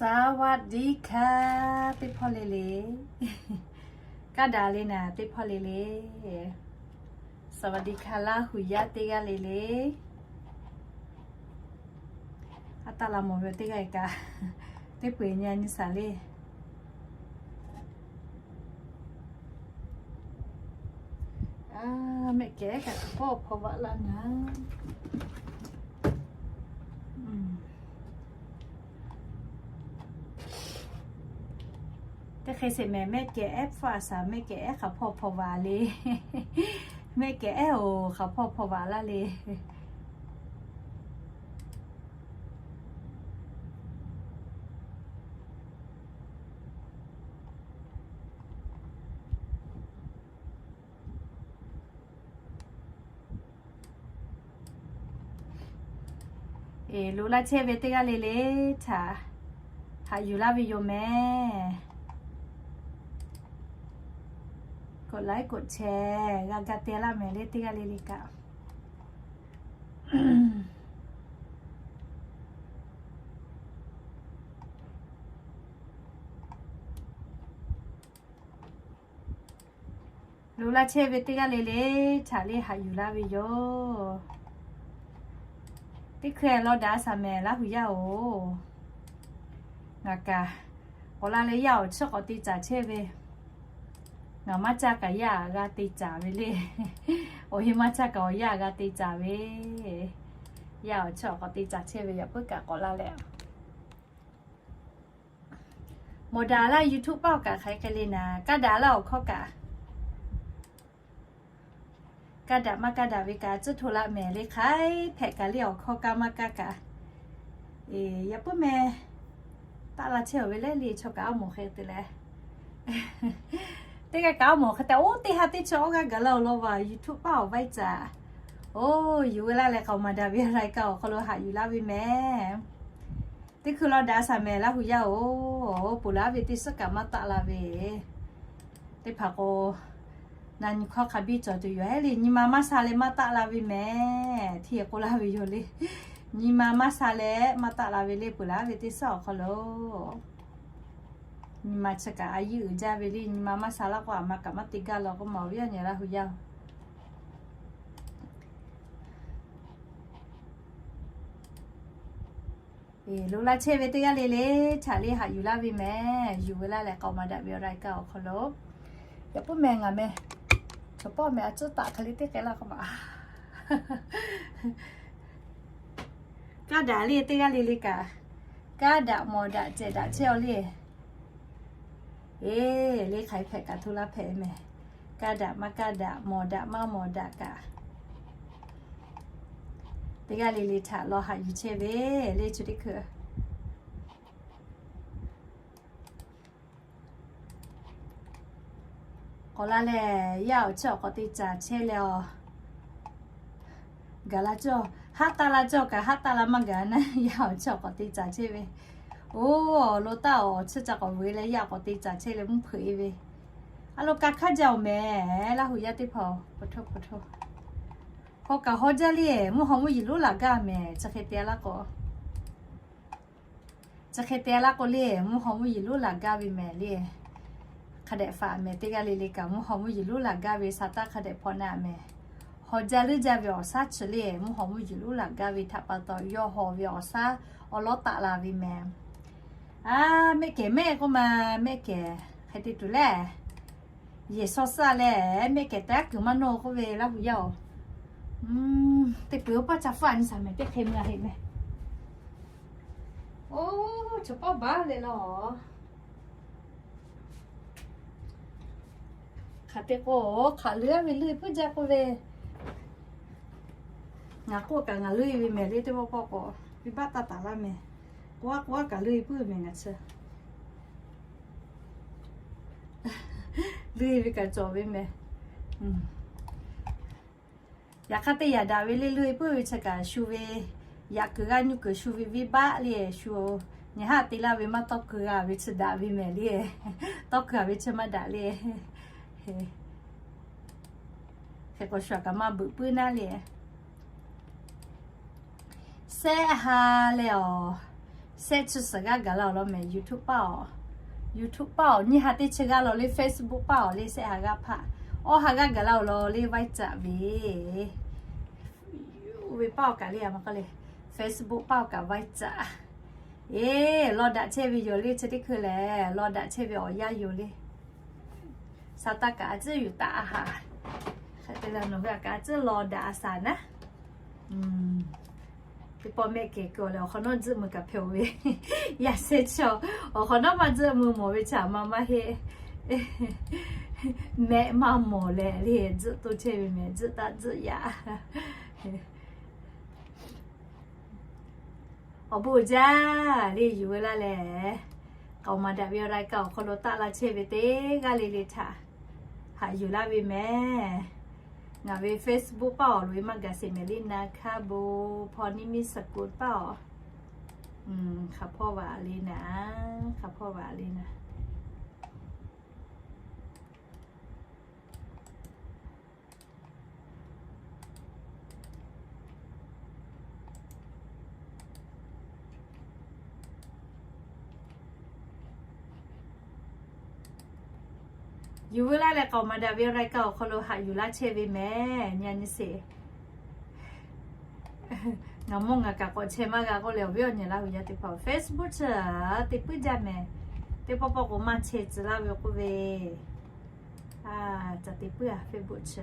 สวัสดีค่ะ teˇ hpawˇ le le. Kaˇ daꞈ le naˍ teˇ hpawˇ le le. สวัสดีค่ะ Laˇ huˍ yaˇ teˇ g'aˇ le le. A taˇ la mawˬ ve teˇ g'aˇ kaꞈ, teˇ peu-eˬ nyi a nyi shaˍ le. Mehˆ kehˬ kaꞈ hk'aˬ hpawˇ hpaw vaꞈ laˇ naˍ. Teˇ hk'e sheˍ mehˍ, mehˆ kehˬ ehˉ hpfuhˇ a shaˍ, mehˆ kehˬ ehˉ hk'aˬ hpawˇ hpaw vaꞈ le. Mehˆ kehˬ ehˉ-oˬ, hk'aˬ hpawˇ hpaw vaꞈ laˇ le. Eˬ, lo laˇ chehˇ ve teˇ g'aˇ le le htaꞈ haꞈ yuˬ laˇ ve yoˬ mehˍ. กดไลค์ กดแชร์ g'a ga te laˇ mehˍ le teˇ g'aˇ le le kaꞈ. Lo laˇ chehˇ ve teˇ g'aˇ le le htaꞈ le haꞈ yuˬ laˇ ve yoˬ. Teˇ hkui lawˬ daꞈ shaˍ mehˍ Laˇ huˍ yaˇ-oˬ. Ngaˬ kaꞈ k'awꞈ la leh yaˇ awˬ chiˇ k'awꞈ te caˍ chehˇ ve. Ngaˬ maˇ caˇ kaꞈ yaˇ g'a te caˍ ve le. Awˬ heˆ maˇ caˇ kaꞈ awˬ yaˇ g'a te caˍ ve. Yaˇ awˬ chiˇ k'awꞈ te caˍ chehˇ ve yaꞈ puiˉ kaꞈ k'awꞈ la leh. Mawˬ daꞈ laˇ YouTube paˆ awˬ kaꞈ hk'aˬ hk'e le naˍ, kaˇ daꞈ laˇ awˬ hkawˇ kaꞈ. Kaˇ daꞈ maˇ kaˇ daꞈ ve kaꞈ tcuhˉ hto laˇ mehˍ le hk'aiˉ hpehꞈ kaꞈ le awˬ hkawˇ kaˇ maˇ kaˇ kaꞈ. Eˬ, yaꞈ puiˉ meh taˆ la chehˇ-oˬ ve lehˬ le chaw kaꞈ awˉ mawˬ hk'e te leh. Teˇ g'aˇ kaꞈ awˉ mawˬ hk'e te, oˇ teˇ ha teˇ chi awˉ g'aˇ gaˬ laˇ-oˬ law vaˬ YouTube paˆ awˬ vaiˇ caꞈ. Oˇ, yuˬ ve laˇ leh k'aoˍ maˍ daꞈ ve รายการ awˬ hk'aw lo haꞈ yuˬ laˇ ve mehˍ. Teˇ hkui lawˬ daꞈ shaˍ mehˍ Laˇ huˍ yaˇ-oˬ, peuˬ laˇ ve teˇ suhˉ kaꞈ maˇ taˆ la ve. Teˇ hpaˍ k'o, na nyi hkawˇ hk'a biˇ cawˬ tuˬ yoˬ heˉ le, nyi ma maˇ sha leh maˇ taˆ la ve mehˍ. Hteˇ k'oˆ laˇ ve yoˬ le. Nyi ma maˇ sha leh maˇ taˆ la ve le, peuˬ laˇ ve teˇ suhˉ awˬ hk'aw lo. Nyi ma chi kaꞈ a yiˇ uiˍ jaˇ ve le, nyi ma maˇ sha laˇ k'o, a ma kaꞈ maˇ te gaˇ law k'oˆ ma awˬ viˉ awˬ nyi Laˇ huˍ yaˇ-oˬ. Eˬ, lo laˇ chehˇ ve teˇ g'aˇ le le htaꞈ le haꞈ yuˬ laˇ ve mehˍ. Yuˬ ve laˇ leh k'aoˍ maˍ daꞈ ve รายการ awˬ hk'aw lo. Yaꞈ puiˉ meh ngaˬ meh chaw pawˆ meh a cuˉ taꞈ hk'e le teˇ hk'e laˇ k'oˆ ma. Kaˇ daꞈ le teˇ g'aˇ le le kaꞈ, kaˇ daꞈ mawˬ daꞈ cehˬ daꞈ chehˇ-aw le. Eˬ, le hk'aiˉ hpehꞈ kaꞈ hto laˇ hpehꞈ mehˍ. Kaˇ daꞈ maˇ kaˇ daꞈ, mawˬ daꞈ maˇ mawˬ daꞈ kaꞈ. Teˇ g'aˇ le le htaꞈ lawˬ haꞈ yuˬ chehˇ ve le chi teˇ hkui. K'awꞈ la lehˬ, yaˇ awˬ chiˇ awˬ k'awꞈ te caˍ chehˇ leh-aˬ. Gaˬ la cawˇ, haˉ taˆ la cawˇ kaꞈ haˉ taˆ la maˇ gaˬ naˉ, yaˇ awˬ chiˇ awˬ k'awꞈ te caˍ chehˇ ve. Oˇ, lo taˆ awˬ chiˇ ca k'awꞈ vuiˬ leh yaˇ k'awꞈ te caˍ chehˇ leh mvuhˇ hpeuꞈ-e ve. A lo ka hk'aˇ jaˇ-oˬ mehˍ, Laˇ huˍ yaˇ teˇ hpaˍ-oˬ, pa htoˇ pa htoˇ. Hk'aw kaꞈ haw jaˇ le, mvuhˇ haw mvuhˇ yeˬ lonˉ laˬ gaˇ mehˍ, chi hk'e te laˇ k'o. Chi hk'e te laˇ k'o le, mvuhˇ haw mvuhˇ yeˬ lonˉ laˬ gaˇ ve mehˍ le. Hk'a dehꞈ faꞈ mehˍ teˇ g'aˇ le le kaꞈ mvuhˇ haw mvuhˇ yeˬ lonˉ laˬ gaˇ ve sa taˇ hk'a dehꞈ hpaw naˆ mehˍ. Haw jaˇ leuˉ jaˇ ve awˬ shaˉ chi le, mvuhˇ haw mvuhˇ yeˬ lonˉ laˬ gaˇ ve htaꞈ pa taw yawˇ haw ve awˬ shaˉ awˬ lawˉ taˆ la ve mehˍ. A, mehˆ kehˬ mehˆ k'oˆ ma, mehˆ kehˬ hk'e te tuˬ lehˬ. Yehˬ shaw shaˆ leh mehˆ kehˬ taˇ kuiˬ maˇ nawˇ k'oˆ ve Laˇ huˍ yaˇ-oˬ. Teˇ peuˬ-oˬ paˇ ca hpfuhˇ a nyi shaˍ mehˍ teˇ hk'e meuˇ a heˆ mehˍ. Oˇ, chaw pawˆ baˬ leh laˇ-oˬ. Hk'aˬ te k'o, hk'aˬ leuˉ ve leuˉ puiˉ jaˇ k'oˆ ve. Ngaˬ k'oˆ kaꞈ ngaˬ leuˉ ve mehˍ le teˇ pawˆ pawˆ k'o, venˇbaˆ taˇ taˍ laˇ mehˍ. K'oˆ a k'oˆ a kaꞈ leuˉ puiˉ ve mehˍ ngaˬ chi. Leuˉ ve kaꞈ cawˬ ve mehˍ. Yaꞈ hk'aˇ teˇ yaꞈ daꞈ ve le leuˉ puiˉ ve chi kaꞈ shu ve, yaꞈ kuiˬ g'aˇ nuˇ kuiˬ shu ve venˇbaˆ le shu. Nyi haˆ te laˇ ve maˇ tawˇ keu g'a ve chi daꞈ ve mehˍ le. Tawˇ keu a ve chi maˇ daꞈ le. Hk'e k'o shu a kaꞈ maˇ beuꞈ puiˉ naˉ le. Sehˆ ha leh awˬ, Shehˆ chi suhˍ g'aˇ gaˬ la-oˬ law mehˍ, YouTube paˆ-oˬ. YouTube paˆ-oˬ, nyiˇ ha teˇ chi g'aˇ law le, Facebook paˆ-oˬ le, shehˆ ha g'aˇ hpaˆ, awˇ ha g'aˇ gaˬ la-oˬ law le, vaiˇ caꞈ ve. Oˇ ve paˆ-oˬ kaꞈ le, a ma k'oˆ le, Facebook paˆ-oˬ kaꞈ vaiˇ caꞈ. Eˬ, law daꞈ chehˇ ve yoˬ le, chi teˇ hkui lehˬ law daꞈ chehˇ ve awˬ yanˇ yoˬ le. Saˍtanˍ kaꞈ a tcuhˉ yuˬ taˍ a haꞈ. Hk'e te leh nawˬ hui a kaꞈ a tcuhˉ law daꞈ a shaˍ naˉ. Teˇ pawˆ mehˆ kehˬ keu-oˬ leh awˬ hk'awꞈ nawˉ tzuhˆ mui kaꞈ hpehꞈ-oˬ ve. Yaꞈ sheh chaw awˬ hk'awꞈ nawˉ maˇ tzuhˆ mui mawˬ ve chaꞈ ma maˇ heˆ. Mehˆ maˇ mawˬ leh le, tzuhˆ to chehˇ ve mehˍ, tzuhˆ taˆ tzuhˆ yaꞈ. Awˬ bon uiˍ jaˇ le, yuˬ veu laˇ leh, k'aoˍ maˍ daꞈ ve awˬ รายการ awˬ hk'aw lo taˆ la chehˇ ve teˇ g'aˇ le le htaꞈ haꞈ yuˬ laˇ ve mehˍ. Ngaˬ ve Facebook paˆ awˬ loꞈ-e maˇ gaˬ sheˍ mehˍ le, na hkaˇ bon hpaw niˇ miˇ saˍ kuˬ paˆ awˬ. Hk'a hpawˇ vaꞈ le naˍ, hk'a hpawˇ vaꞈ le naˍ. Yuˬ veu laˇ leh k'aoˍ maˍ daꞈ ve awˬ รายการ awˬ hk'aw lo haꞈ yuˬ laˇ chehˇ ve mehˍ, nyi nyi sheˍ. Ngaˬ mawˇ ngaˬ kaꞈ k'awꞈ chehˇ maˇ g'a k'oˆ leh, awˬ viˉ awˬ nyi Laˇ huˍ yaˇ teˇ hpaˍ Facebook chi te puiˉ jaˇ mehˍ. Teˇ pawˆ pawˆ k'o maˇ chehˇ tcuh laˇ ve k'oˆ ve, ca te puiˉ-a Facebook chi.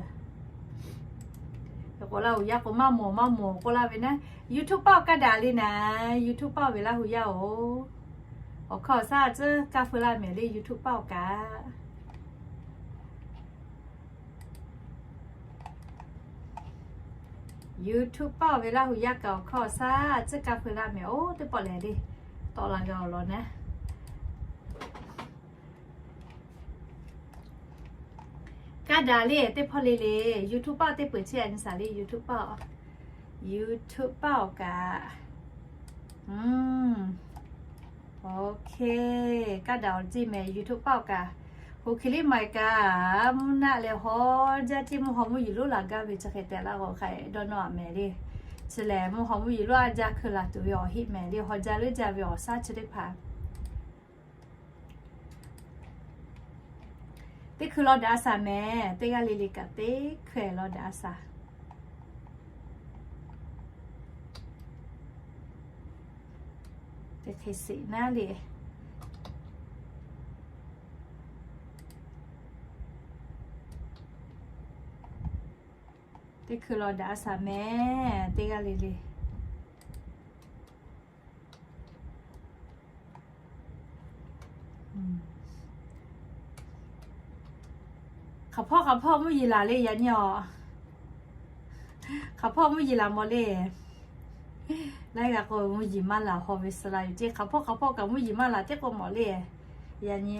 K'o Laˇ huˍ yaˇ k'o maˇ mawˬ maˇ mawˬ k'oˆ laˇ ve naˉ, YouTube paˆ awˬ kaˇ daꞈ le naˍ, YouTube paˆ ve Laˇ huˍ yaˇ-oˬ. Awˬ hkawˇ awˬ shaˉ a tcuhˉ kaˇ feu laˇ mehˍ le, YouTube paˆ awˬ kaꞈ. YouTube paˆ ve Laˇ huˍ yaˇ kaꞈ awˬ hkawˇ awˬ shaˉ a tcuhˉ kaˇ feu laˇ mehˍ. Oˇ teˇ pawˆ lehˬ le, tawˆ la g'a awˬ lawn naˉ. Kaˇ daꞈ le teˇ hpawˇ le le, YouTube paˆ teˇ peuˬ chehˇ a nyi shaˍ le, YouTube paˆ, YouTube paˆ awˬ kaꞈ. OK, kaˇ daꞈ awˬ ceˇ mehˍ YouTube paˆ awˬ kaꞈ. Hoꞈ hkiˬ liˇ maiˍ kaꞈ mvuhˇ naˆ leh haw jaˇ ceˇ, mvuhˇ haw mvuhˇ yeˬ lonˉ laˬ gaˇ ve chi hk'e tehꞈ laˇ k'o hk'a dawˇ nawˇ-a mehˍ le. Chi lehˬ mvuhˇ haw mvuhˇ yeˬ lonˉ a jaˇ hkui laˬ tuˬ ve awˬ heˆ mehˍ le, haw jaˇ leuˉ jaˇ ve awˬ shaˉ chi teˇ hpaˍ. Teˇ hkui law daꞈ a shaˍ mehˍ, teˇ g'aˇ le le kaꞈ teˇ hkui law daꞈ a shaˍ. Teˇ hk'e sheˍ naˉ le. Teˇ hkui law daꞈ a shaˍ mehˍ, teˇ g'aˇ le le. Hk'aˬ hpawˇ hk'aˬ hpawˇ mvuhˇ yeˬ laˬ le yaꞈ nyi-oˬ. Hk'aˬ hpawˇ mvuhˇ yeˬ laˬ mawˬ le. Laiˉ g'aˇ k'o mvuhˇ yeˬ maˇ laˬ haw ve suh la yoˬ ceˇ. Hk'aˬ hpawˇ hk'aˬ hpawˇ kaꞈ mvuhˇ yeˬ maˇ laˬ teˇ k'o mawˬ le. Yaꞈ nyi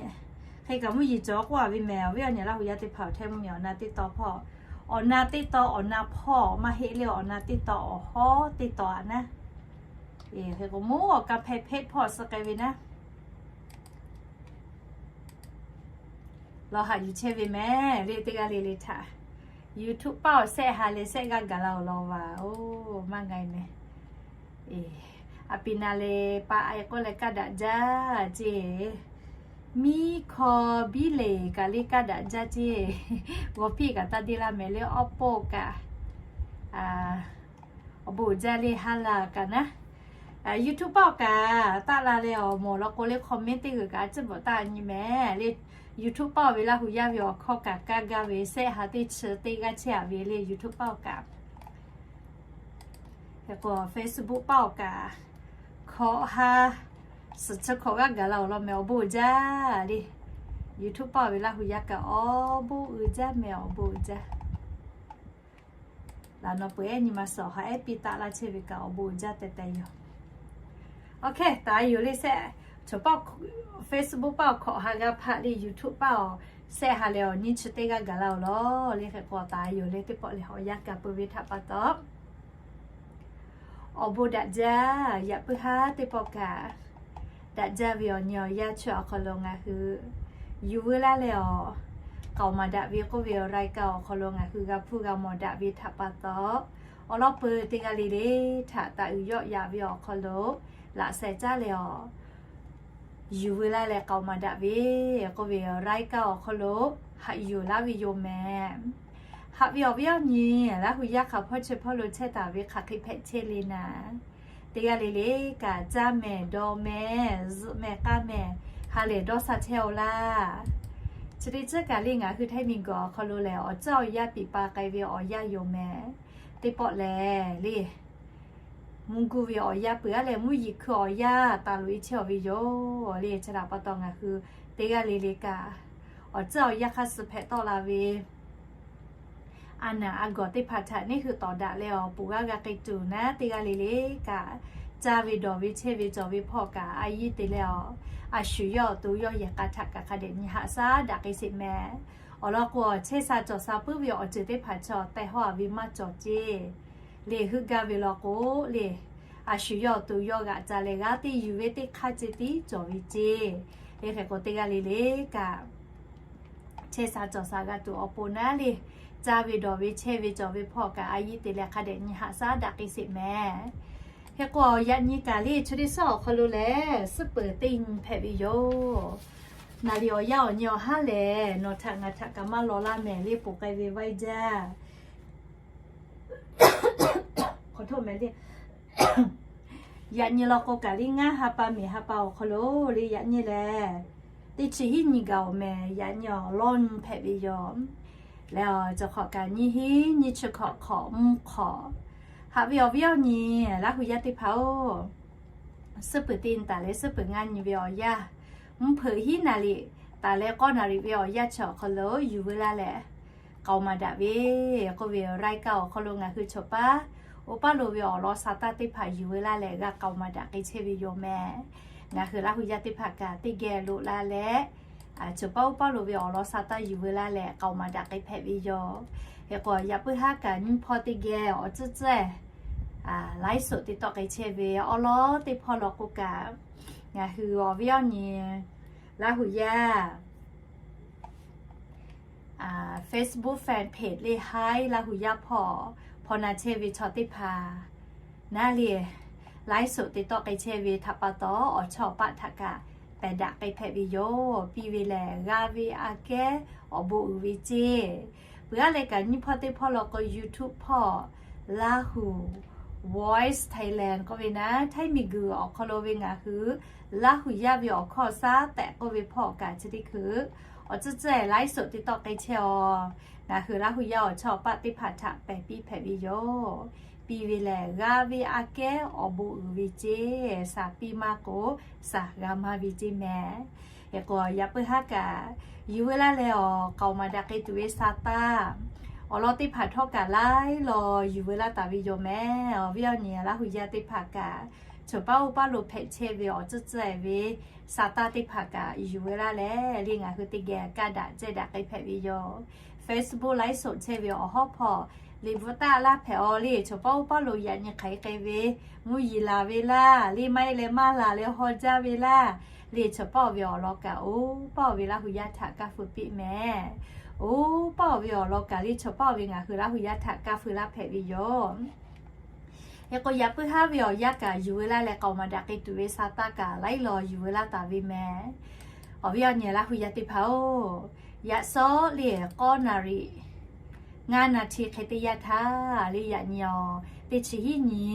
hk'e kaꞈ mvuhˇ yeˬ cawˬ k'oˆ-a ve mehˍ. Awˬ viˉ awˬ nyi Laˇ huˍ yaˇ teˇ hpaˍ awˬ htehˇ mvuhˇ miˬ awˬ na teˇ taw hpawˇ, awˬ na teˇ taw awˬ na hpawˇ maˇ heˆ le, awˬ na teˇ taw awˬ hawˉ teˇ taw-a naˉ. Hk'e k'o mvuhˇ awˬ ka hpehꞈ hpehꞈ hpawˇ suh k'ai ve naˉ. Lawˬ haꞈ yuˬ chehˇ ve mehˍ le, teˇ g'aˇ le le htaꞈ. YouTube paˆ awˬ shehˆ ha leh shehˆ g'aˇ gaˬ la-oˬ law vaˬ-oˬ, maˇ g'a mehˍ. A pi na le, pa a k'oˆ leh kaˇ daꞈ jaˇ ceˇ. Miˇ hkawˇ biˇ leˬ kaꞈ le kaˇ daꞈ jaˇ ceˇ. G'awˬ piˇ kaꞈ taˇ deˇ laˇ mehˍ le, awˉ pawˇ kaꞈ. Awˬ bon uiˍ jaˇ le, ha laˬ kaꞈ naˉ. YouTube paˆ awˬ kaꞈ taˆ la leh awˬ mawˬ law k'o le, comment teˇ g'uiˬ kaꞈ a ciˉ bvuhꞈ taˆ nyi mehˍ le. YouTube paˆ ve Laˇ huˍ yaˇ ve awˬ hkawˇ kaꞈ kaˇ gaˇ ve, shehˆ ha teˇ chi teˇ g'aˇ chehˇ-a ve le YouTube paˆ awˬ kaꞈ. Hk'e k'o Facebook paˆ awˬ kaꞈ hkawꞈ ha suhˍ chi hkawꞈ g'aˇ gaˬ la-oˬ law mehˍ, awˬ bon uiˍ jaˇ le. YouTube paˆ ve Laˇ huˍ yaˇ kaꞈ awˬ bon uiˍ jaˇ mehˍ, awˬ bon uiˍ jaˇ. Laꞈ nawˬ peuˬ ehˉ nyi ma suhˍ awˬ ha ehˉ piˇ taˆ laˇ chehˇ ve kaꞈ awˬ bon uiˍ jaˇ teh teh yoˬ. OK, taˍ yoˬ le shehˆ, Facebook paˆ awˬ hkawꞈ ha g'aˇ hpaˆ le, YouTube paˆ awˬ shehˆ ha leh awˬ nyiˇ chi teˇ g'aˇ gaˬ la-oˬ law le. Hk'e k'o taˍ yoˬ le, teˇ pawˆ lehˬ awˬ yanˇ kaꞈ peu ve htaꞈ pa taw awˬ bon daꞈ jaˇ. Yaꞈ puiˉ haˉ teˇ pawˆ kaꞈ daꞈ jaˇ ve awˬ nyi awˬ yanˇ chi awˬ hk'aw lo ngaˬ hui yuˬ veu laˇ leh awˬ, k'aoˍ maˍ daꞈ ve k'oˆ ve awˬ รายการ awˬ hk'aw lo ngaˬ hui g'a hpuˇ g'a mawˬ daꞈ ve htaꞈ pa taw, awˬ lawn peuˬ teˇ g'aˇ le le htaꞈ taˍ uiˍ yawˆ yaꞈ ve awˬ hk'aw lo laꞈ sheh caˉ leh awˬ, yuˬ veu laˇ leh k'aoˍ maˍ daꞈ ve k'oˆ ve, รายการ awˬ hk'aw lo haꞈ yuˬ laˇ ve yoˬ mehˍ. Haꞈ ve awˬ viˉ awˬ nyi, Laˇ hu yaˇ hk'aˬ hpawˇ chi hpawˇ lo chehˇ taˍ ve hk'aˬ hk'e hpehꞈ chehˇ le naˍ, teˇ g'aˇ le le kaꞈ caˇ mehˍ dawˇ mehˍ zuhꞈ mehˍ k'aˇ mehˍ ha lehˬ dawˇ sha chehˇ-oˬ laˇ. Chi teˇ ceuˬ kaꞈ le ngaˬ hui Htaiˇ miˬguiˬ awˬ hk'aw lo lehˬ awˬ tcuhˉ awˬ yaˇ piˍ pa k'ai ve awˬ yaˇ yoˬ mehˍ. Teˇ pawˆ lehˬ le, mvuhˇ guˇ ve awˬ yaˇ peuˬ-aˉ leh mvuhˇ yeˬ hkui awˬ yaˇ taˍ loꞈ-e chehˇ-aˬ ve yoˬ le. Chi htaꞈ pa taw ngaˬ hui teˇ g'aˇ le le kaꞈ awˬ tcuhˉ awˬ yaˇ hk'aˇ suh hpehꞈ tawˆ la ve a naˍ a gawˬ teˇ hpaˍ htaꞈ neˇ hui tawˍ daꞈ leh awˬ poˬ g'aˇ g'a k'ai tuˬ naˉ, teˇ g'aˇ le le kaꞈ caˇ ve dawˬ ve chehˇ ve cawˬ ve hpawˇ kaꞈ a yiˇ te leh awˬ, a shu yawˇ awˬ to yawˇ yehˬ k'a htaꞈ kaꞈ hk'a dehꞈ nyi haꞈ shaˉ daꞈ k'ai sheˍ mehˍ. Awˬ lawn k'o, chehˇ sha cawˬ sha puiˉ ve awˬ ceuˬ teˇ hpaˍ chaw tehˬ hawˉ-a ve maˇ cawˬ ceˇ. Le heuˆ gaˇ ve lawn k'o le, a shu yawˇ awˬ to yawˇ g'aꞈ ca leh g'aˇ teˇ yuˬ ve teˇ hk'aˇ ceh tiˉ cawˬ ve ceˇ. Le hk'e k'o teˇ g'aˇ le le kaꞈ chehˇ sha cawˬ sha g'a tuˬ awˬ pon naˉ le, caˇ ve dawˬ ve chehˇ ve cawˬ ve hpawˇ kaꞈ a yiˇ te leh hk'a dehꞈ nyi haꞈ shaˉ daꞈ k'ai sheˍ mehˍ. Hk'e k'o yaꞈ nyi kaꞈ le chi teˇ suhˉ awˬ hk'aw lo lehˬ suhˉ peuˬ teˇ nyi hpehꞈ ve yoˬ. Naˍ riˍ awˬ yanˇ awˬ nyi awˬ haˉ lehˬ nawˬ htaꞈ ngaˬ htaꞈ kaꞈ maˇ law laˇ mehˍ le, poˬ k'ai ve vaiˇ jaˇ. Yaꞈ nyi law k'o kaꞈ le ngaˇ ha pa miˬ ha pa awˬ hk'aw lo le yaꞈ nyi lehˬ teˇ chi hiˉ nyi gaˬ-oˬ mehˍ. Yaꞈ nyi awˬ lawˇ nyi hpehꞈ ve yoˬ. Leh awˬ cawˬ hk'awꞈ kaꞈ nyiˇ hiˉ nyiˇ chi hkawꞈ hk'awꞈ mvuhˇ hk'awꞈ haꞈ ve awˬ viˉ awˬ nyi Laˇ hu yaˇ teˇ hpaˍ-oˬ, suhˉ peuˬ teˇ nyi taˍ leh suhˉ peuˬ ngaˇ nyi ve awˬ yanˇ, mvuhˇ hpeuꞈ hiˉ naˍ riˍ taˍ leh k'awˇ naˍ riˍ ve awˬ yanˇ chi awˬ hk'aw lo yuˬ veu laˇ leh k'aoˍ maˍ daꞈ ve k'oˆ ve รายการ awˬ hk'aw lo ngaˬ hui choˬ paˉ oˇ paˉ lo ve awˬ lawn sa taˇ teˇ hpaˍ yuˬ veu laˇ leh g'a k'aoˍ maˍ daꞈ k'ai chehˇ ve yoˬ mehˍ. Ngaˬ hui Laˇ hu yaˇ teˇ hpaˍ kaꞈ teˇ geh loꞈ la leh, choˬ paˉ oˇ paˉ lo ve awˬ lawn sa taˇ yuˬ veu laˇ leh k'aoˍ maˍ daꞈ k'ai hpehꞈ ve yoˬ. Hk'e k'o yaꞈ puiˉ haˉ kaꞈ nyiˇ hpawˇ teˇ geh awˬ tcuhˉ tcuhˉ laiˉ soꞈ te tawˆ k'ai chehˇ ve awˉ lawˉ teˇ hpawˇ law k'o kaꞈ, ngaˬ hui awˬ viˉ awˬ nyi Laˇ hu yaˇ Facebook fan page le haiˉ Laˇ hu yaˇ hpawˇ hpaw na chehˇ ve chaw teˇ hpaˍ naˉ le, laiˉ soꞈ te tawˆ k'ai chehˇ ve htaꞈ pa taw awˬ chawˇ awˬ paˆ htaꞈ kaꞈ pehˬ daꞈ k'ai hpehꞈ ve yoˬ. Piˇ ve lehˬ g'aˇ ve aꞈ kehˉ awˬ bon uiˍ ve ceˇ. Peuˬ-aˉ leh kaꞈ nyiˇ hpawˇ teˇ hpawˇ law k'o YouTube hpawˇ Laˇ hu Voice Thailand k'oˆ ve naˉ, Htaiˇ miˬguiˬ awˬ hk'aw lo ve ngaˬ hui Laˇ hu yaˇ ve awˬ hkawˇ shaˉ tehꞈ k'oˆ ve hpawˇ kaꞈ chi teˇ hkui awˬ tcuhˉ tcuhˉ laiˉ soꞈ te tawˆ k'ai chehˇ-aˬ. Ngaˬ hui Laˇ hu yaˇ awˬ chawˇ awˬ paˆ teˇ hpaˍ htaꞈ pehˬ piˇ hpehꞈ ve yoˬ. Piˇ ve lehˬ g'aˇ ve aꞈ kehˉ awˬ bon uiˍ ve ceˇ. Shaˍ piˇ maˇ k'o, shaˍ g'a maˇ ve ceˇ mehˍ. Hk'e k'o yaꞈ puiˉ haˉ kaꞈ yuˬ veu laˇ leh awˬ k'aoˍ maˍ daꞈ k'ai tuˬ ve sa taˇ awˬ lawn teˇ hpaˍ htawˇ kaꞈ laiˉ law yuˬ veu laˇ taˍ ve yoˬ mehˍ. Awˬ viˉ awˬ nyi Laˇ hu yaˇ teˇ hpaˍ kaꞈ choˬ paˉ oˇ paˉ lo hpehꞈ chehˇ ve awˬ tcuhˉ tcuhˉ ve sa taˇ teˇ hpaˍ kaꞈ yuˬ veu laˇ leh le ngaˬ hui teˇ geh kaˇ daꞈ cehˇ daꞈ k'ai hpehꞈ ve yoˬ. Facebook laiˉ soꞈ chehˇ ve awˬ hawˉ hpawˇ le bvuhꞈ taˆ laˇ hpehꞈ-aw le, choˬ paˉ oˇ paˉ lo yaꞈ nyi hk'aˬ hk'e k'ai ve mvuhˇ yeˬ laˬ ve laˇ, le maˇ heˆ leh maˇ laˬ leh haw jaˇ ve laˇ, le choˬ paˉ-oˬ ve awˬ lawn kaꞈ oˇ paˉ-oˬ ve Laˇ hu yaˇ htaꞈ kaˇ feu piˇ mehˍ. Oˇ paˉ-oˬ ve awˬ lawn kaꞈ le choˬ paˉ-oˬ ve ngaˬ hui Laˇ hu yaˇ htaꞈ kaˇ feu laˇ hpehꞈ ve yoˬ. Hk'e k'o yaꞈ puiˉ haˉ ve awˬ yanˇ kaꞈ yuˬ veu laˇ leh k'aoˍ maˍ daꞈ k'ai tuˬ ve sa taˇ kaꞈ laiˉ law yuˬ veu laˇ taˍ ve mehˍ. Awˬ viˉ awˬ nyi Laˇ hu yaˇ teˇ hpaˍ-oˬ, yaꞈ shawˉ le k'awˇ naˍ riˍ ngaˇ naˍ hti hk'e teˇ yanˇ htaˇ le yaꞈ nyi-aˬ, teˇ chi hiˉ nyi